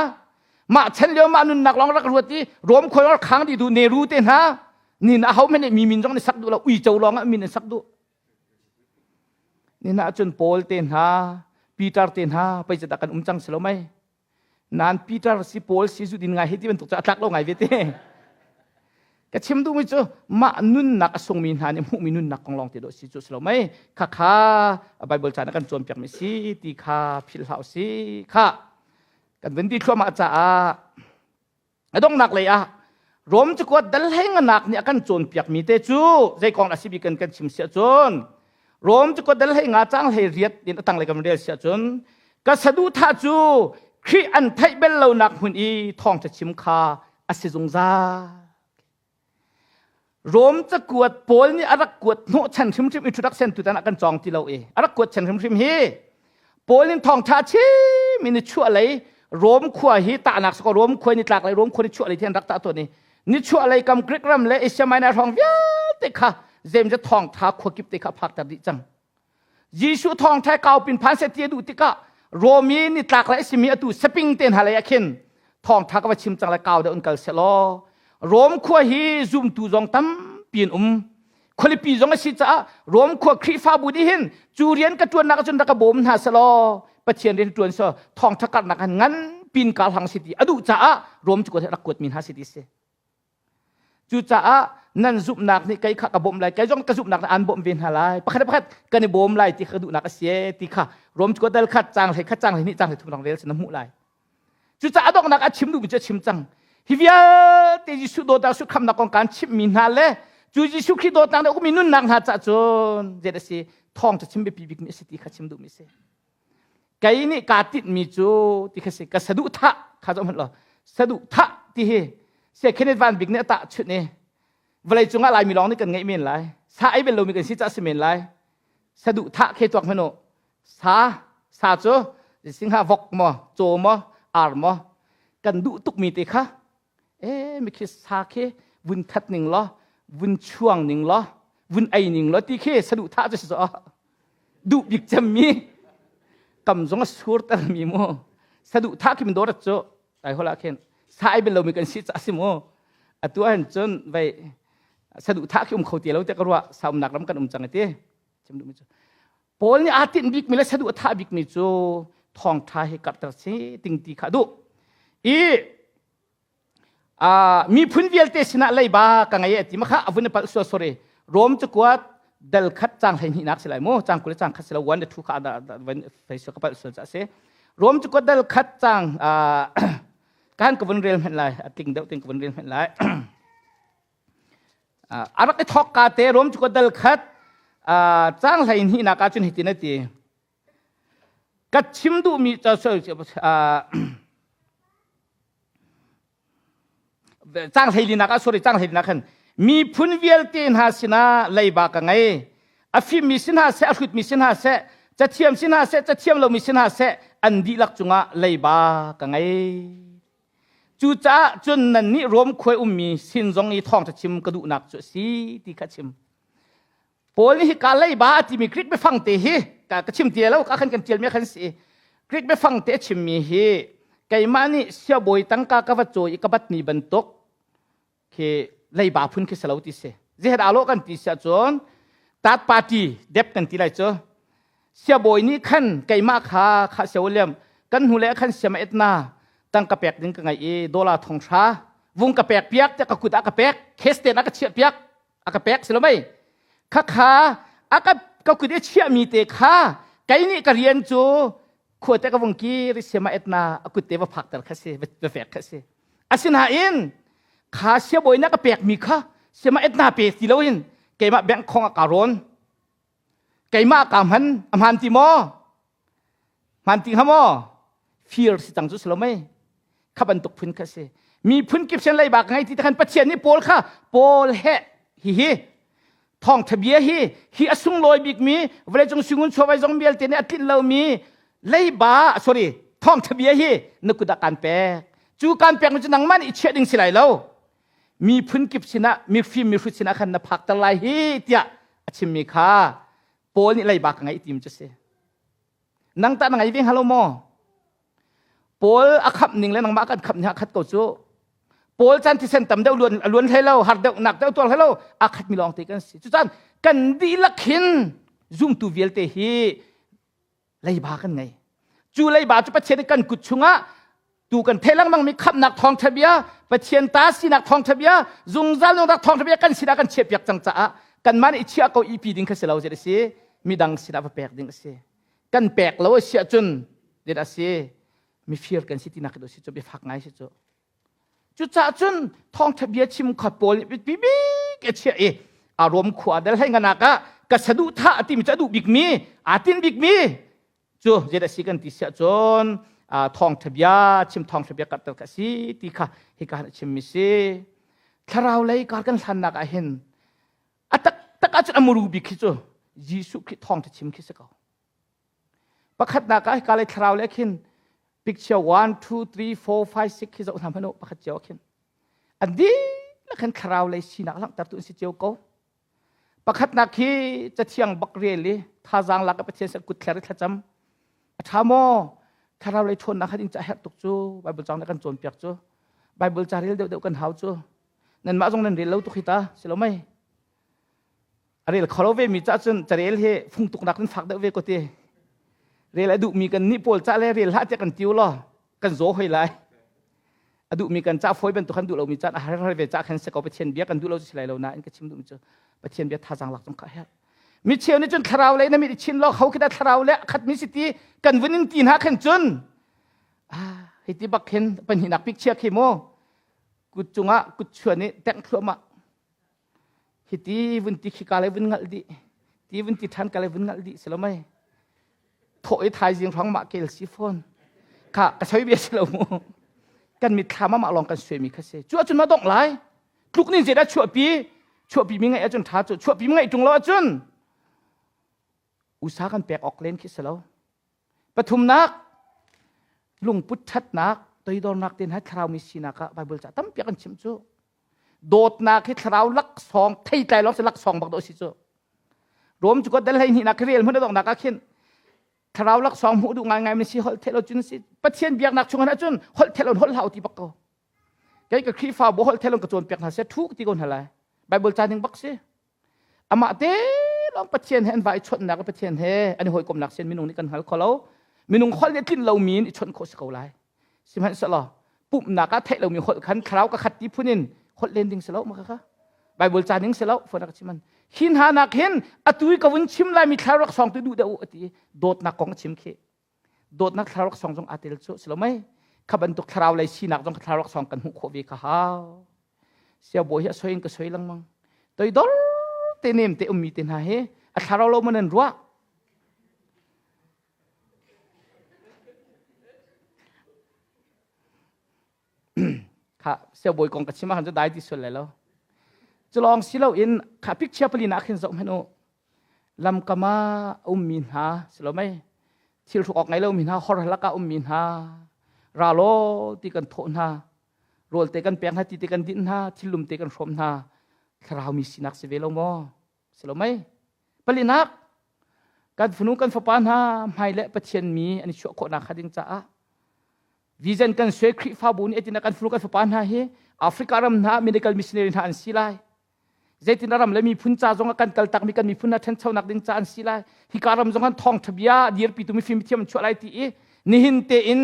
mah chan lio mah nunnak lawng rak ruat i Rom khua lawng khang dih duh Neru te hna nin a ho hmanh nih mi min zong nih sak duh lo uico lawng ah min an sak duh nin ah cun Paul te hna Peter te hna pei dah kan um cang si lo mei Nan Peter si Paul si zu din ngai hi ti bantuk cu a tlak lo ngai ve te. Ka chim duhmi cu mah nunnak a sungmi hna nih hmuhmi nunnak kong lawng te dawh si cu si lo mei kha kha Bible ca na kan cawnpiakmi si ti kha philh hlah si kha kan vun ti thluahmah caah a donghnak lei ah Rom cakuat dal hlei nganak nih a kan cawnpiakmi te cu zei kong a si bik kan kan chim siah cun Rom cakuat dal hlei nga cang hlei riat in a tanglei kan rel siah cun ka saduhthah cu Khrih an theih bel lonak hmun i thawngṭha chim kha a si zungzal. Rom cakuat Paul nih a rak kuat hnawhchan hrimhrim introduction tutan ah kan cawng ti lo i a rak kuat chan hrimhrim hi Paul nih thawngṭha chim in chuah lei Rom khua hi tahnak sakaw Rom khua ni tlak lei Rom khua ni chuah lei thi an rak tah tawn i ni chuah lei kam Greek ram le Asia Minor hrawng vialte kha zemze thawngṭha khua kip te kha phakter dih cang Jesuh thawngṭha kau pin phan seh ti a duh tikah Rom i nitlak le a simi atu saping te hna lei ah khin thawngṭha ka va chim cang le kau deuh in kal seh law Rom khua hi zumtu zong tampi an um khualipi zong a si caah Rom khua Khrihfabu nih hin cu rian ka ṭuannak ahcun rak ka bawm hna seh law Pathian rian ṭuan seh thawngṭha karhnak han ngan pin kal hang si ti a duh caah Rom cu rak kuat mi hna si ti si. Cucaah nan zumhnak nih kei kha ka bawmh lai, kei zong ka zumhnak nih aan bawmh ve hna lai. Pakhat le pakhat kan i bawm lai ti kha ka duhnak a si e ti kha Rom cu dal khat caang hlei khat caang hlei hnih caang hlei thum rang rel sin na hmuh lai. Cucaah a donghnak a chim duhmi cu a chim cang. Hi vialte Jesuh dawtnak Jesuh khamnak kong kaan chimhmi hna le cu Jesuh Khrih dawtnak nih ukmi nunnak hna cah cun zei a si thawng cu chim biapi bikmi a si ti kha chim duhmi a si. Kei nih kaa tinhmi cu ti kha si ka saduhthah kha zoh hmanh law saduhthah ti hi Saya Kenneth Van Bik nih a tahchunh i vawlei cungah Laimi lawng nih kan ngeih men lai sa ei bel lomi kan si caah si men lai saduhthah khe tuak hmanh u sa sa cu singha vok maw caw maw ar maw kan duh tukmi te kha e mi khi sa khi vun that ning law vun chuang ning law vun ei ning law ti khi saduhthah cu si cu duh bik cemmi kam zong a sur ter mi mu saduhthah khi min dawrat cu tai hola khin sa ai bel lomi kan si ca si mu atu ahhin cun vei saduhthah khi um kho ti lo te ka ruah sa umnak ram kan um cang ti chim duhmi cu Paul nih aa tinh bikmi le saduh a thah bikmi cu thawngṭha hi karhter si ting ti kha duh i miphun vialte sinah leiba ka ngei e ti ma kha a vun i palh sual sorry Rom cakuat dal khat cang hlei hnihnak si lai mu cang 20 cang khat si lo 1 le 2 kha van fei ka palh sual ca si Rom cakuat dal khat cang kan ka vun rel hmenh lai a tling deuh ting ka vun rel hmenh lai a rak i thawk ka te Rom cakuat dal khat cang hlei hnihnak ah cun hitin a ti ka chim duhmi cang hleilinak ah sorry cang hleilinak khan miphun vialte hna sinah leiba ka ngei a fimmi si hna seh a hrutmi si hna seh cathiam si hna seh cathiam lomi si hna seh an dihlak cungah leiba ka ngei cucaah cun nannih Rom khuai ummi sin zong i thawngṭha chim ka duhnak cu a si ti kha chim Paul nih hika leiba a timi Greek biafang te hi ka chim ti lo ka khan kan tialmi khan si Greek biafang te a chimmi hi keimah nih siabawi tangka ka va cawi i ka batmi bantuk khi leiba phun khi salo ti si zehet alo kan ti sia cun third party dep kan ti lai cu siabawi nih khan keimah kha kha sia William kan hnu le khan siama etna tangka pek ding ka ngai i dollar thong hra vung ka pek piak te ka kut ah ka pek case ten a ka chiah piak a ka pek si lo mei kha kha a ka ka kut i chiahmi te kha kei nih ka rian cu khua te ka vung kir i siama etna a kut te va phakter kha si va fek kha si asinain kha siabawi na ka pekmi kha siama etna pe ti loin keimah bank khong a ka rawn keimah ka hman a hman ti maw hman ti hnga maw fir si cang cu si lo mei kha bantuk phun kha si miphun kip sen leiba ka ngei ti khan Pathian nih Paul kha Paul he hi hi thawngtha bia hi hi a sunglawi bikmi vawleicung singun chuawai zong vialte nih a tlinh lomi leiba sorry thawngtha bia hi na kut ah kan pek cu kan pek cu nangmah nih i chiah ding si lai lo miphun kip sinah mifim mihrut sinah khan na phakter lai hi tiah a chimmi kha Paul nih leiba ka ngeih tim cu si nang tah na ngei ve hnga lo maw Paul a khamh ning le nangmah kan khamh ning a khat ko cu Paul chan thisen tam deuh luan luan hlei lo har deuh nak deuh tuar hlei lo a khat mi lawng te kan si cucan kan dihlak hin zumtu vialte hi leiba kan ngei cu leiba cu Pathian nih kan kut chungah tu kan theih lengmang mi khamhnak thawngtha bia Pathian ta sinak thawngtha bia zungzal nungnak thawngtha bia kan sinah kan chiahpiak cang caah kanmah nih i chiah ko ipi ding kha si lo zet a si midang sinah va pek ding a si kan pek lo a si ahcun zet a si mifir kan si tinak khi si cu biafak ngai si cu cucaah cun thawngtha bia chim kha pawl nih biapi bik a chiah i a rom khua dal hlei nganak ah ka saduhthah a timi cu a duh bikmi aa tin bikmi cu zeidah si kan ti siah cun thawngtha bia chim thawngtha bia karhter kha si ti kha hika han a chimmi si thlarau lei kar kan hlannak ah hin a taktak ahcun a muru bik khi cu Jesuh Khrih thawngtha chim khi si ko pakhatnak ah hika lei thlarau le khin picture 1 2 3 4 5 6 khi zoh hna hmanh u pakhat cio khin an dihlak khin thlarau lei sinak langhtertu an si cio ko Pakhatnak hi cathiang bak rel i thazaang lak i Pathian sin kut thler i thlacam. A ṭha maw? Thlarau lei ṭhawnnak kha ding ca herh tuk cu Bible cang nih kan cawnpiak cu. Bible ca rel deuhdeuh kan hau cu. Nanmah zong nan rel lo tuk hi ta, si lo mei? A rel kho lo ve mi ca cun carel hi fung tuknak in fak deuh ve ko ti. Rel a duhmi kan nih pawl ca le rel hlah tiah kan tiu law kan zaw hoi lai. A duhmi kan ca fawi bantuk kan duh lomi caan a har har ve ca khan se ko Pathian bia kan duh lo si lai lo nain ka chim duhmi cu Pathian bia thazaang lak zong kha a herh. Mi cheu nih cun thlarau lei na mit i chin lo ho khi dah thlarau le khat mi si ti kan vun in ti hna khan cun ah hei ti bak khin pahnihnak picture khi mu kut cungah kut chuan i tengh thluahmah hiti vun ti khi ka le vun ngalh dih ti vun ti ṭhan ka le vun ngalh dih si lo mei thawh i thaizing hrang mah kel si fawn kha ka soi bia si lo mu kan mitthlam ah mah lawng kan suaimi kha si cu ahcun ma dongh lai tluk nin zeidah chuahpi chuahpi mi ngaih ahcun ṭha cu chuahpi mi ngaih ṭung lo ahcun usa kan pek awk len khi si lo Pathumnak, lungput ṭhatnak, toidornak te hna thlarau mi sinak ah Bible ca tampi kan chim cu. Dawtnak hi thlarau laksawng theitlai lawng si laksawng bak dawh si cu. Rom cu dal hlei hnihnak rel hmun a donghnak ah khin thlarau laksawng hmuh duh ngaingai mi si holh theh lo cun si Pathian biaknak chung ah cun holh theh lo holh hlau ti bak ko. Kei ka Khrihfabu holh theh lo ka cawnpiak hna seh thu ti ko hna lai. Bible ca ning bak si. Amah te lawng Pathian he an va i chawnhnak le Pathian he an i hawikomhnak sin minung nih kan hngal kho lo. Minung holh nih tlinh lomi in i chawnh khawh si ko lai. Sihmanhsehlaw pumhnak ah theih lomi holh khan thlarau ka khat ti phun in holh len ding si lo ma kha Bible ca ning si lo phone ka chim an hi hna nak hin atu i ka vun chim lai mi thlarau rak song tu duh deuh u ati dawtnak kong a chim khi dawtnak thlarau song zong aa tel cu si lo mei kha bantuk thlarau lei sinak zong thlarau song kan hmuh khawh ve kha hau siabawi hi a soi in ka soi lengmang toidor te nem te ummi te hna hi a thlarau lo man an ruah kha siabawi kong ka chim ah khan cu dai ti sual lai lo culawng si loin kha picture pali na khin zoh hmanh u lamkam ah a ummi hna si lo mei thil hruk awk ngei lomi hna hor lak ah ummi hna ra law ti kan thawh hna rawl te kan pek hna ti te kan dinh hna thillum te kan hrawm hna thlarau mi sinak si ve lo maw si lo mei palinak kan fanu kan fapa hna hmai le Pathian mi an i chuah khawhnak kha ding caah vision kan suai Khrihfabu nih atin kan fanu kan fapa hna hi Africa ram hna medical missionary hna an si lai zeitin ram le miphun ca zong ah kan kaltak mi kan miphun hna ṭhanchonak ding ca an si lai hika ram zong kan thawngṭha bia dirpitu mifim thiam an chuah lai ti i nihin tein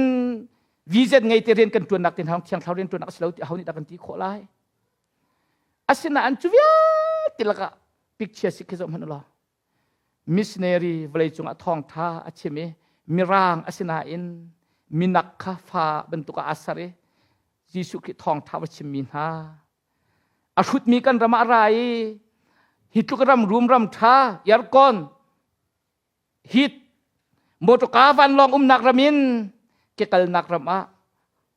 vision ngei te rian kan ṭuannak te hna thiang thlarau rian ṭuannak a si lo ti aho nih dah kan ti khawh lai asinain cu vialte lakah picture si khi zoh hmanh law missionary vawleicung ah thawngṭha a chim i mirang asinain minak kha fa bantuk ah aa ser i Jesuh Khrih thawngṭha va chimmi hna A hrutmi kan ram ah a ra i hi tluk ram rum ram ṭha aircon heat motorka vanlawng umnak ram in ke kalnak ram ah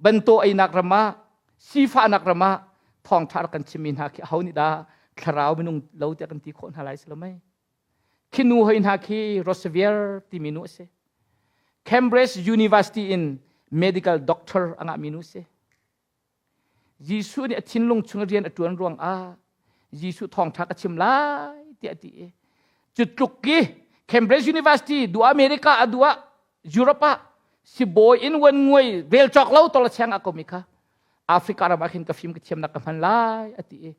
banto einak ram ah sifahnak ram ah thawngṭha rak kan chimmi hna khi aho nih dah thlarau minung lo tiah kan ti khawh hna lai si lo mei khi nu hoi hna khi Rosevier timi nu a si Cambridge University in medical doctor a ngahmi nu a si Jesuh nih a thinlung chung rian a ṭuan ruangah Jesuh thawngṭha ka chim lai tiah a ti i cu tluk ki Cambridge University duh America a duh ah Europe ah sibawi in wan nguai rel cawk lo tol cheng a komi kha Africa ram ah khin ka fim ka thiamnak ka hman lai a ti i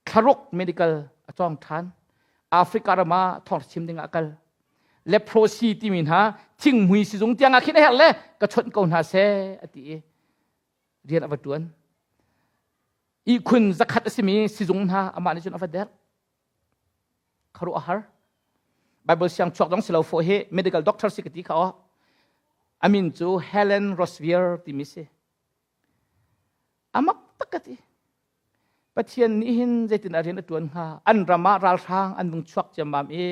thlaruk medical a cawng ṭhan Africa ram ah thawngṭha chim ding ah a kal leprosy timi hna thinghmui sizung tiang ah khin a herh le ka chawnh ko hna seh a ti i rian a va ṭuan ihkhun zakhat a simi sizung hna amah nih cun a va derh kharuah a har Bible siang chuak dong si lo fawh hi medical doctor si ka ti kha aw amin cu Helen Rosvier timi si amak tak ka ti Pathian nih hin zeitin a rian a ṭuan hnga an ram ah ralhrang an vung chuak ciammam i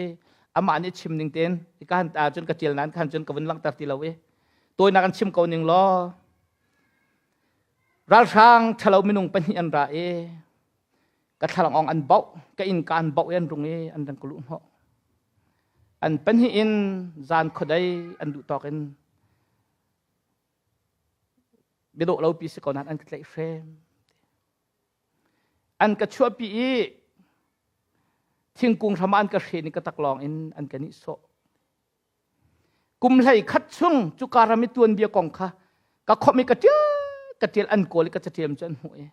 amah nih chim ning tein ka han cun ka ṭial nain khan cun ka vun langhter ti lo i tawinak an chim ko ning law ralhrang ṭhalo minung pahnih an ra i ka thlalangawng an bauh ka innka an bauh i an rung i an rang ka luh hnawh an pahnih in zan khuadei an duh tawk in biadawh lopi si ko nain an ka tlaihhrem an ka chuahpi i thingkung hram ah an ka hren i ka taklawng in an ka nihsawh kum hlei khat chung cuka ram i tuanbia kong kha ka khomh i ka ṭial ka ṭial an kawl i ka caṭiam cu an hmuh i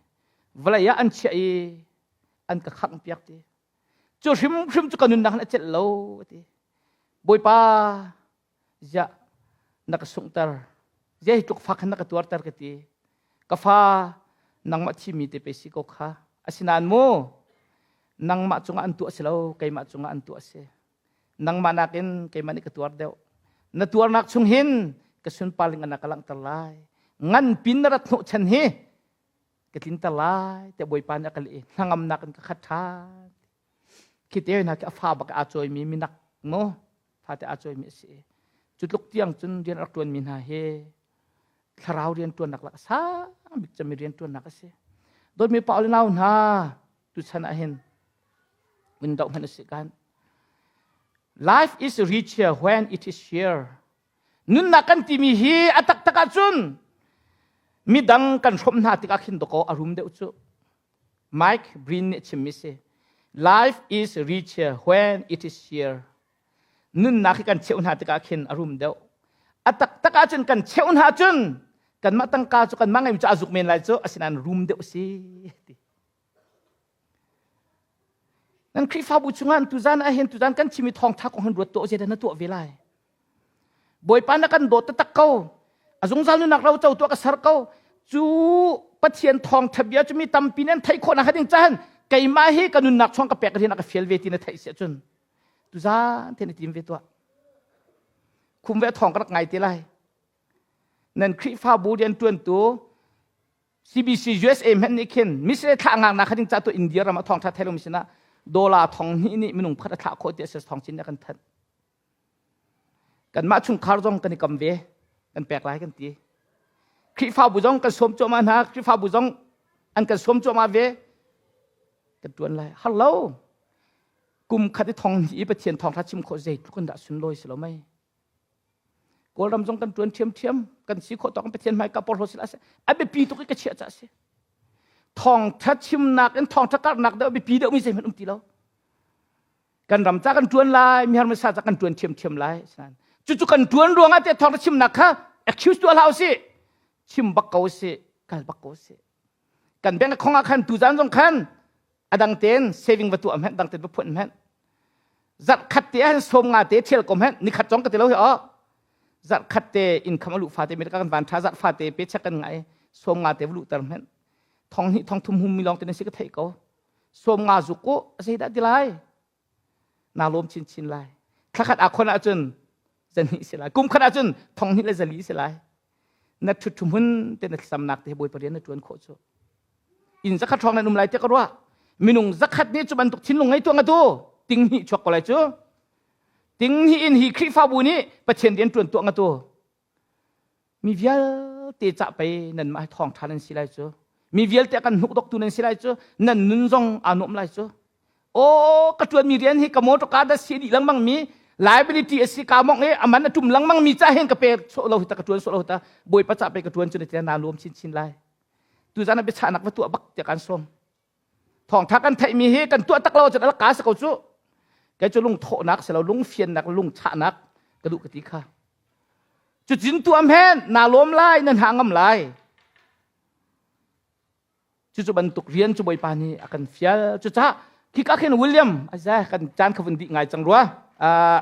vawlei ah an chiah i an ka khangh piak ti cu hrimhrim cu ka nunnak in a celh lo ti bawipa ziah na ka sunghter ziah hi tluk fak hin na ka tuarter ka ti ka fa. Nangmah thimi te pe si ko kha. Asinain mu nangmah cungah an tuah si lo, keimah cungah an tuah si. Nangmah nakin keimah nih ka tuar deuh. Na tuarnak chung hin ka sunparling an ka langhter lai. Ngan pin na rat hnawh chan hi ka tlinter lai tiah Bawipa nih a ka leh i hnangamnak in ka khat ṭhan. Khi te hna khi a fa bak aa cawimi minak mu fate aa cawimi a si. Cu tluk tiang cun rian a rak ṭuanmi hna hi thlarau rian ṭuannak lak a sang bik cemmi rian ṭuannak a si. Dawtmi pa le nau hna tuchan ah hin vun doh hmanh a si kan. Life is richer when it is shared. Nunnak kan timi hi a taktak ahcun midang kan hrawmh hna tikah khin dawkaw a rum deuh cu. Mike Breen nih chimmi si. Life is richer when it is shared. Nunnak hi kan cheuh hna tikah khin a rum deuh. A taktak ahcun kan cheuh hna cun kanmah tangka cu kanmah ngeimi cu a zuk men lai cu asinain rum deuh si ti. Nan Khrihfabu chungah tuzan ah hin tuzan kan chimi thawngtha kong hin ruat tuah zeidah na tuah ve lai. Bawipa na kan dawt taktak ko. A zungzal nunnak ro co tuah ka ser ko. Cu Pathian thawngtha bia cu mi tampi nih an theih khawh nak ding cahan keimah hi ka nunnak chung ka pek rian a ka fial ve ti na theih si ahcun tuzan te na tim ve tuah. Khum ve thawng ka rak ngai te lai. Nan Khrihfabu rian tuantu CBC USA hmanh nih khin missionary thlah ngaknak kha ding ca tu India ram ah thawngtha thei lomi sinah dollar thong hnih nih minung pakhat a thlah khawh ti a si thawng chin nih kan thanh. Kanmah chungkhar zong kan i kam ve kan pek lai kan ti. Khrihfabu zong kan sawm cuahmah hna Khrihfabu zong an kan sawm cuahmah ve kan tuan lai har lo kum khat i thong hnih i Pathian thawngtha chim khawh zeitluk in dah sunlawi si lo mei Kawlram zong kan ṭuan ṭhiamṭhiam kan si khawh tawk Pathian hmaika porhlaw sila a biapi tuk i ka chiah ca si thawngṭha chimnak in thawngṭha karhnak deuh biapi deuh mi zeihmanh um ti lo kan ram ca kan ṭuan lai mihar misa ca kan ṭuan ṭhiamṭhiam lai cucu kan ṭuan ruangah te thawngṭha chimnak kha excuse tuah hlah usih chim bak ko usih kal bak ko usih kan bank khong ah khan tuzan zong khan adang ten saving va tuah hmenh dang ten va phuan hmenh zarh khat te han som nga te thial kom hen ni khat chong ka ti lo hi o zarh khat te income alu fa te mi kan van tha zarh fa te pe chek kan ngai som nga te lu tar hmenh thong hi thong thum hum mi long te ne si ka thei ko som nga zu ko sei da ti lai naa lawm chinchin lai thlakhat aa khon ahcun zahnih si lai kum khat ahcun thong hnih le zali si lai na ṭhut hmun te na thlacamnak te bawipa rian na ṭuan khawh cu inn zakhat hrawng nan um lai tiah ka ruah minung zakhat nih cu bantuk thinlung ngei tuah ngatu ting hnih chuak ko lai cu ting hnih in hi Khrihfabu nih Pathian rian ṭuan tuah ngatu Mi vialte cah pei nanmah hi thawngṭha nan si lai cu. Mi vialte a kan hnukdoktu nan si lai cu. Nan nun zong aa nuam lai cu. Aw, ka ṭuanmi rian hi ka motor car da si dih lengmang mi liability a si ka mong i a man a ṭum lengmang mi cah hin ka pe sawh lo hi ta ka ṭuan sawh lo hi ta bawipa cah pei ka ṭuan cu na ti naa nuam chinchin lai. Tuzan ah biachahnak va tuah bak tiah kaan sawm. Thawngtha kan theihmi hi kan tuah tak lo ahcun a ka si ko cu. Kei cu lungthawhnak si lo lungfiannak lungchahnak ka duh ka ti kha. Cucin tuam hen naa lawm lai na hna ngam lai. Cucu bantuk rian cu Bawipa nih a kan fial. Cucaah khika khin William azai kan caan kha vun dih ngai cang rua. Uh,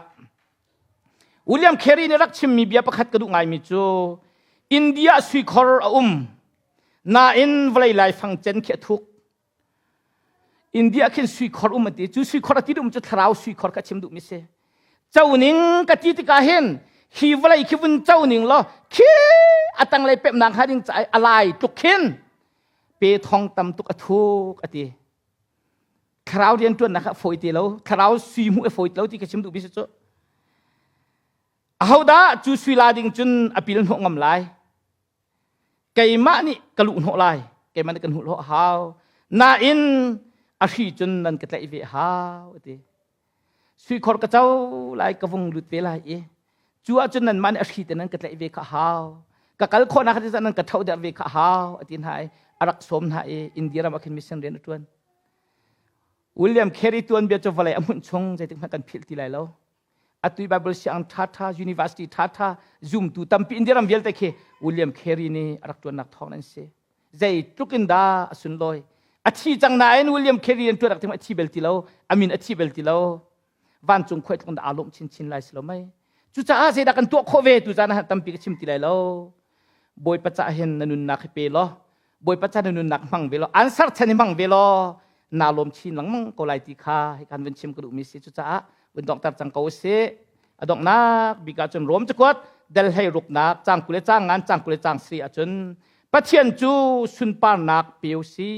William Carey nih rak chimmi bia pakhat ka duh ngaimi cu India suikhor a um Nain vawlei laifang cen khi a thuk. India khin suikhor um a ti. Cu suikhor a ti duhmi cu thlarau suikhor kha chim duhmi si. Co ning ka ti tikah hin hi vawlei khi vun co ning law khi a tanglei pemnak hnga ding caah a lai tluk khin pe thong tam tuk a thuk a ti. Thlarau rianṭuannak kha a fawi ti lo. Thlarau sui hmuh a fawi ti lo ti ka chim duhmi si cu. Ahodah cu sui la ding cun a pil hnawh ngam lai? Keimah nih ka luh hnawh lai keimah nih kan hmuh hlawh hau nain a hri cun nan ka tlaih ve hau a ti suikhor ka co lai ka vung lut ve lai i cu ahcun nanmah nih a hri te nan ka tlaih ve kha hau ka kal khawhnak kha nan ka tho der ve kha hau a ti hna i a rak sawm hna i India ram ah khin mission rian a ṭuan William Carey tuanbia cu vawlei a hmunh chung zeitik hmanh kan philh ti lai lo Atu i Bible sianginn ṭhaṭha, university ṭhaṭha, zumtu tampi India ram vialte khi William Carey nih a rak ṭuannak thawng an si. Zeitluk in dah a sunlawi. A thi cang nain William Carey an ṭuan rak a thi bel ti lo, a min a thi bel ti lo. Vancung khuai tluk in dah aa lawmh chinchin lai si lo mei. Cucaah zeidah kan tuah khawh ve tu caan ah tampi ka chim ti lai lo. Bawipa cah hin na nunnak hi pe law. Bawipa chan nunnak hmang ve law answer chan hi hmang ve law naa lawm chin lengmang ko lai ti kha hi kan vun chim ka duhmi si. Cucaah vun donghter cang ko usih. A donghnak bik ahcun Rom cakuat del hlei ruknak cang 20 le cang ngan cang 20 le cang si ahcun Pathian cu sunparnak pe u si.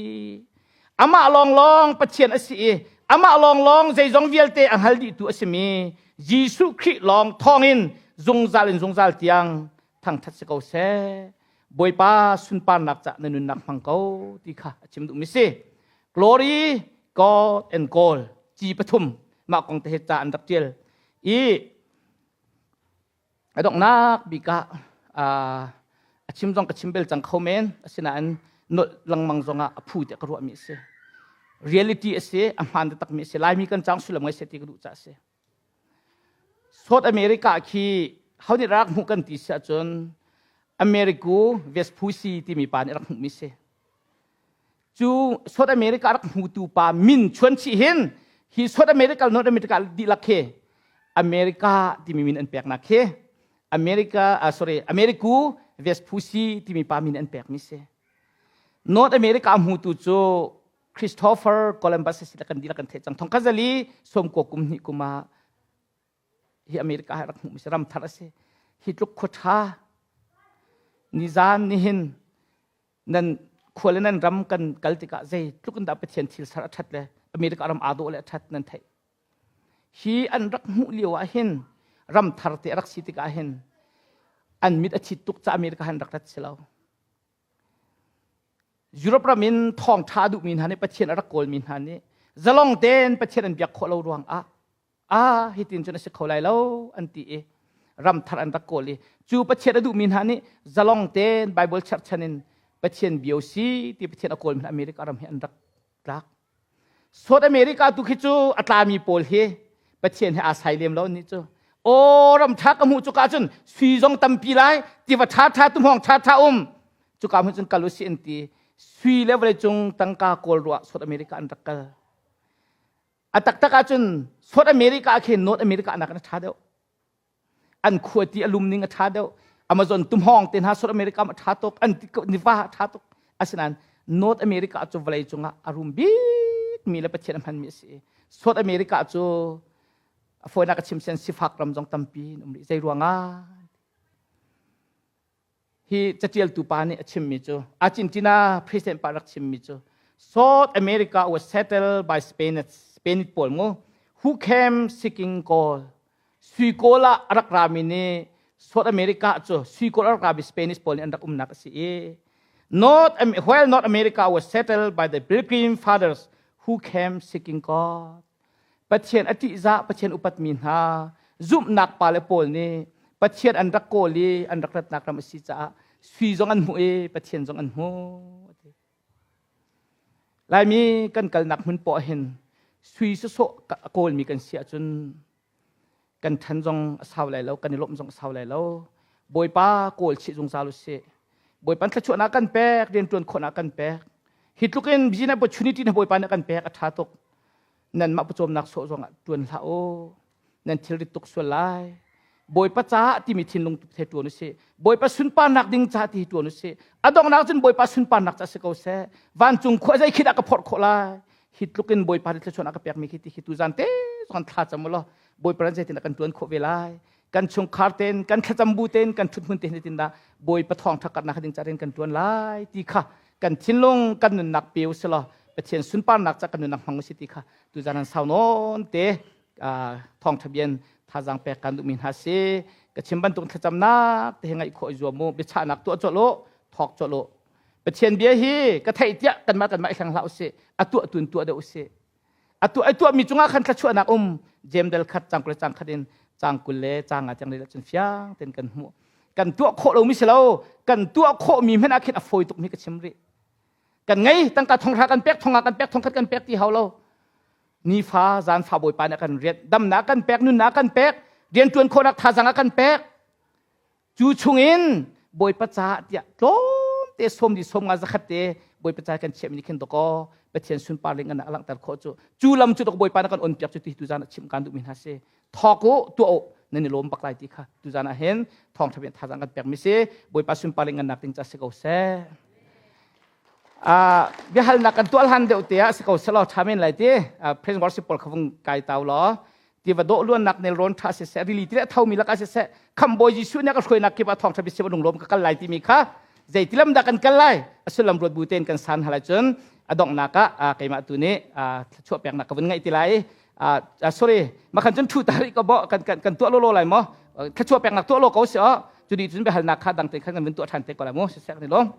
Amah lawnglawng Pathian a si i amah lawnglawng zeizong vialte a hngal dihtu a simi Jesuh Khrih lawng thawngin zungzal in zungzal tiang thangṭhat si ko seh. Bawipa sunparnak cah na nunnak hmang ko ti kha a chim duhmi si. Glory, God and Gold ci pathum mah kong te he ca an rak ṭial i a donghnak bik ah a chim zong ka chim bel cang kho men, asinain nolh lengmang zongah a phu tiah ka ruahmi a si. Reality a si, a hmaan taktakmi a si. Laimi kan cang sullam ngai seh ti ka duh caah a si. South America khi ho nih rak hmuh kan ti si ahcun Americo Vespucci timi pa nih rak hmuhmi si. Cu South America rak hmutu pa min chuan chih hin hi South America North America dihlak khi America timi min an peknak khi America sorry Americo Vespucci timi pa min an pekmi si. North America hmutu cu Christopher Columbus si kan dihlak kan theih cang. Thongkhat zali 90 kum hnih kum ah hi America ah rak hmuhmi si, ram thar a si. Hi tluk khua ṭha nizan nihin nan khua le nan ram kan kal tikah zei tluk in dah Pathian thil ser a ṭhat le America ram aa dawh le a ṭhat nan theih. Hi an rak hmuh lio ah hin ram thar te a rak si tikah hin an mit a chit tuk ca America han rak rat si lo. Europe ram in thawngṭha duhmi hna nih, Pathian a rak kawlmi hna nih zalong tein Pathian an biak khawh lo ruangah ah hitin cun a si kho lai lo an ti i ram thar an rak kawl i cu Pathian a duhmi hna nih zalong tein Bible cherhchan in Pathian bio si ti Pathian a kawlmi hna America ram hi an rak tlak. South America tu khi cu a tlami pawl hi Pathian he aa sai lem lo nih cu. Aw, ram ṭha ka hmuh cuka cun sui zong tampi lai, tiva ṭha ṭha, tuhmawng ṭha ṭha um cuka hmun cun kal usih an ti. Sui le vawleicung tangka kawl ruah South America an rak kal. A taktak ahcun South America khi North America nakin a ṭha deuh. An khua ti a lum ning a ṭha deuh. Amazon tumhawng te hna South America a ṭha tuk, an niva a ṭha tuk. Asinain North America cu vawlei cungah a rum bik mi le Pathian a hmanmi a si. South America cu a fawinak a chim sian sifak ram zong tampi in um rih. Zei ruangah? Hi catialtu pa nih a chimmi cu, Argentina president pa rak chimmi cu, South America was settled by Spanish Spanish pawl mu who came seeking gold. Sui kawl ah a rak rami nih South America cu sui kawl a rak rami Spanish pawl nih an rak umnak a si i North while North America was settled by the Pilgrim Fathers who came seeking God. Pathian a ṭihzah, Pathian upatmi hna zumhnak pale pawl nih Pathian an rak kawl i an rak ratnak ram a si caah sui zong an hmuh i Pathian zong an hmuh. Laimi kan kalnak hmun poah hin sui sawsawh a kawlmi kan si ahcun kan ṭhan zong a sau lai lo, kan i lawmh zong a sau lai lo. Bawipa kawl chih zungzal u sih. Bawipa thluachuahnak kan pek, rianṭuan khawhnak kan pek. Hi tluk in business opportunity na Bawipa nih kan pek a ṭha tuk. Nanmah pawcawmnak sawh zong ah ṭuan hlah u. Nan thilrit tuk sual lai. Bawipa caah timi thinlung he ṭuan u sih. Bawipa sunparnak ding caah ti hi ṭuan u sih. A donghnak cun Bawipa sunparnak caah si ko seh. Vancung khua zei khi dah ka phorh khawh lai? Hi tluk in Bawipa nih thluachuahnak a ka pekmi khi ti khi tuzan te zong thla cam u law Bawipa ran zeitin dah kan ṭuan khawh ve lai? Kan chungkhar ten, kan thlacam bu ten, kan ṭhuthmun te hin dah Bawipa thawngṭha karhnak ding caah kan ṭuan lai ti kha kan thinlung kan nunnak pe u sih law Pathian sunparnak ca kan nunnak hmang u sih ti kha tuzan han sau nawn te thawngṭha bian thazaang pek kan duhmi hna si. Ka chim bantuk thlacamnak te he ngaih khawh i zuam u. Biachahnak tuah colh u, thawk colh u. Pathian bia hi ka theih tiah kanmah kanmah i hleng hlah usih, a tuah tun tuah deuh usih. A tuah ai tuahmi cungah khan thluachuahnak um. Jem del khat cang 20 le cang khat in cang 20 le cang nga tiang le cun fiang ten kan hmuh. Kan tuah khawh lomi si lo, kan tuah khawhmi hmanh ah khin a fawi tukmi ka chim rih. Kan ngei tangka 5,000 kan pek, 5,000 kan pek, 1,000 kan pek ti hau lo. Nifa zanfa Bawipa nih a kan rianh, damnak kan pek, nunnak kan pek, rianṭuan khawhnak thazaang a kan pek. Cu chungin Bawipa caah tiah tlawmte 40, 50, 100 te Bawipa caah kan chiahmi nih khin dawkaw Pathian sunpar ling an langhter khawh cu. Cu lam cu dok Bawipa na kan on piak cu ti tu zan ah chim kan duhmi hna si. Thawk u, tuah u, nan i lawm bak lai ti kha tu zan ah hin thawngṭha bia thazaang kan pekmi si. Bawipa sunpar ling ngannak ding ca si ko seh. Biahalnak kan tuah hlan deuh te ah si ko selaw tha men lai ti. Praise worship pawl kha vung kai tau law tiva dawh luannak nelrawn ṭha siseh, rili ti le thomi lakah siseh, khamhbawi Jesuh nih a ka hruainak kip ah thawngṭha biachim a lunglawm ka kal lai timi kha zeitilam dah kan kal lai? A sullam ruat bu tein kan san hal ahcun a donghnak ah keimah tu nih thluachuah peknak ka vun ngaih ti lai. Sorry, makhan cun ṭhu ta rih ko bo kan kan tuah lawlaw lai maw? Thluachuah peknak tuah law ko si aw. Cu dih cun biahalnak kha dang te khan kan vun tuah ṭhan te ko lai mu. Siseh kan i lawm.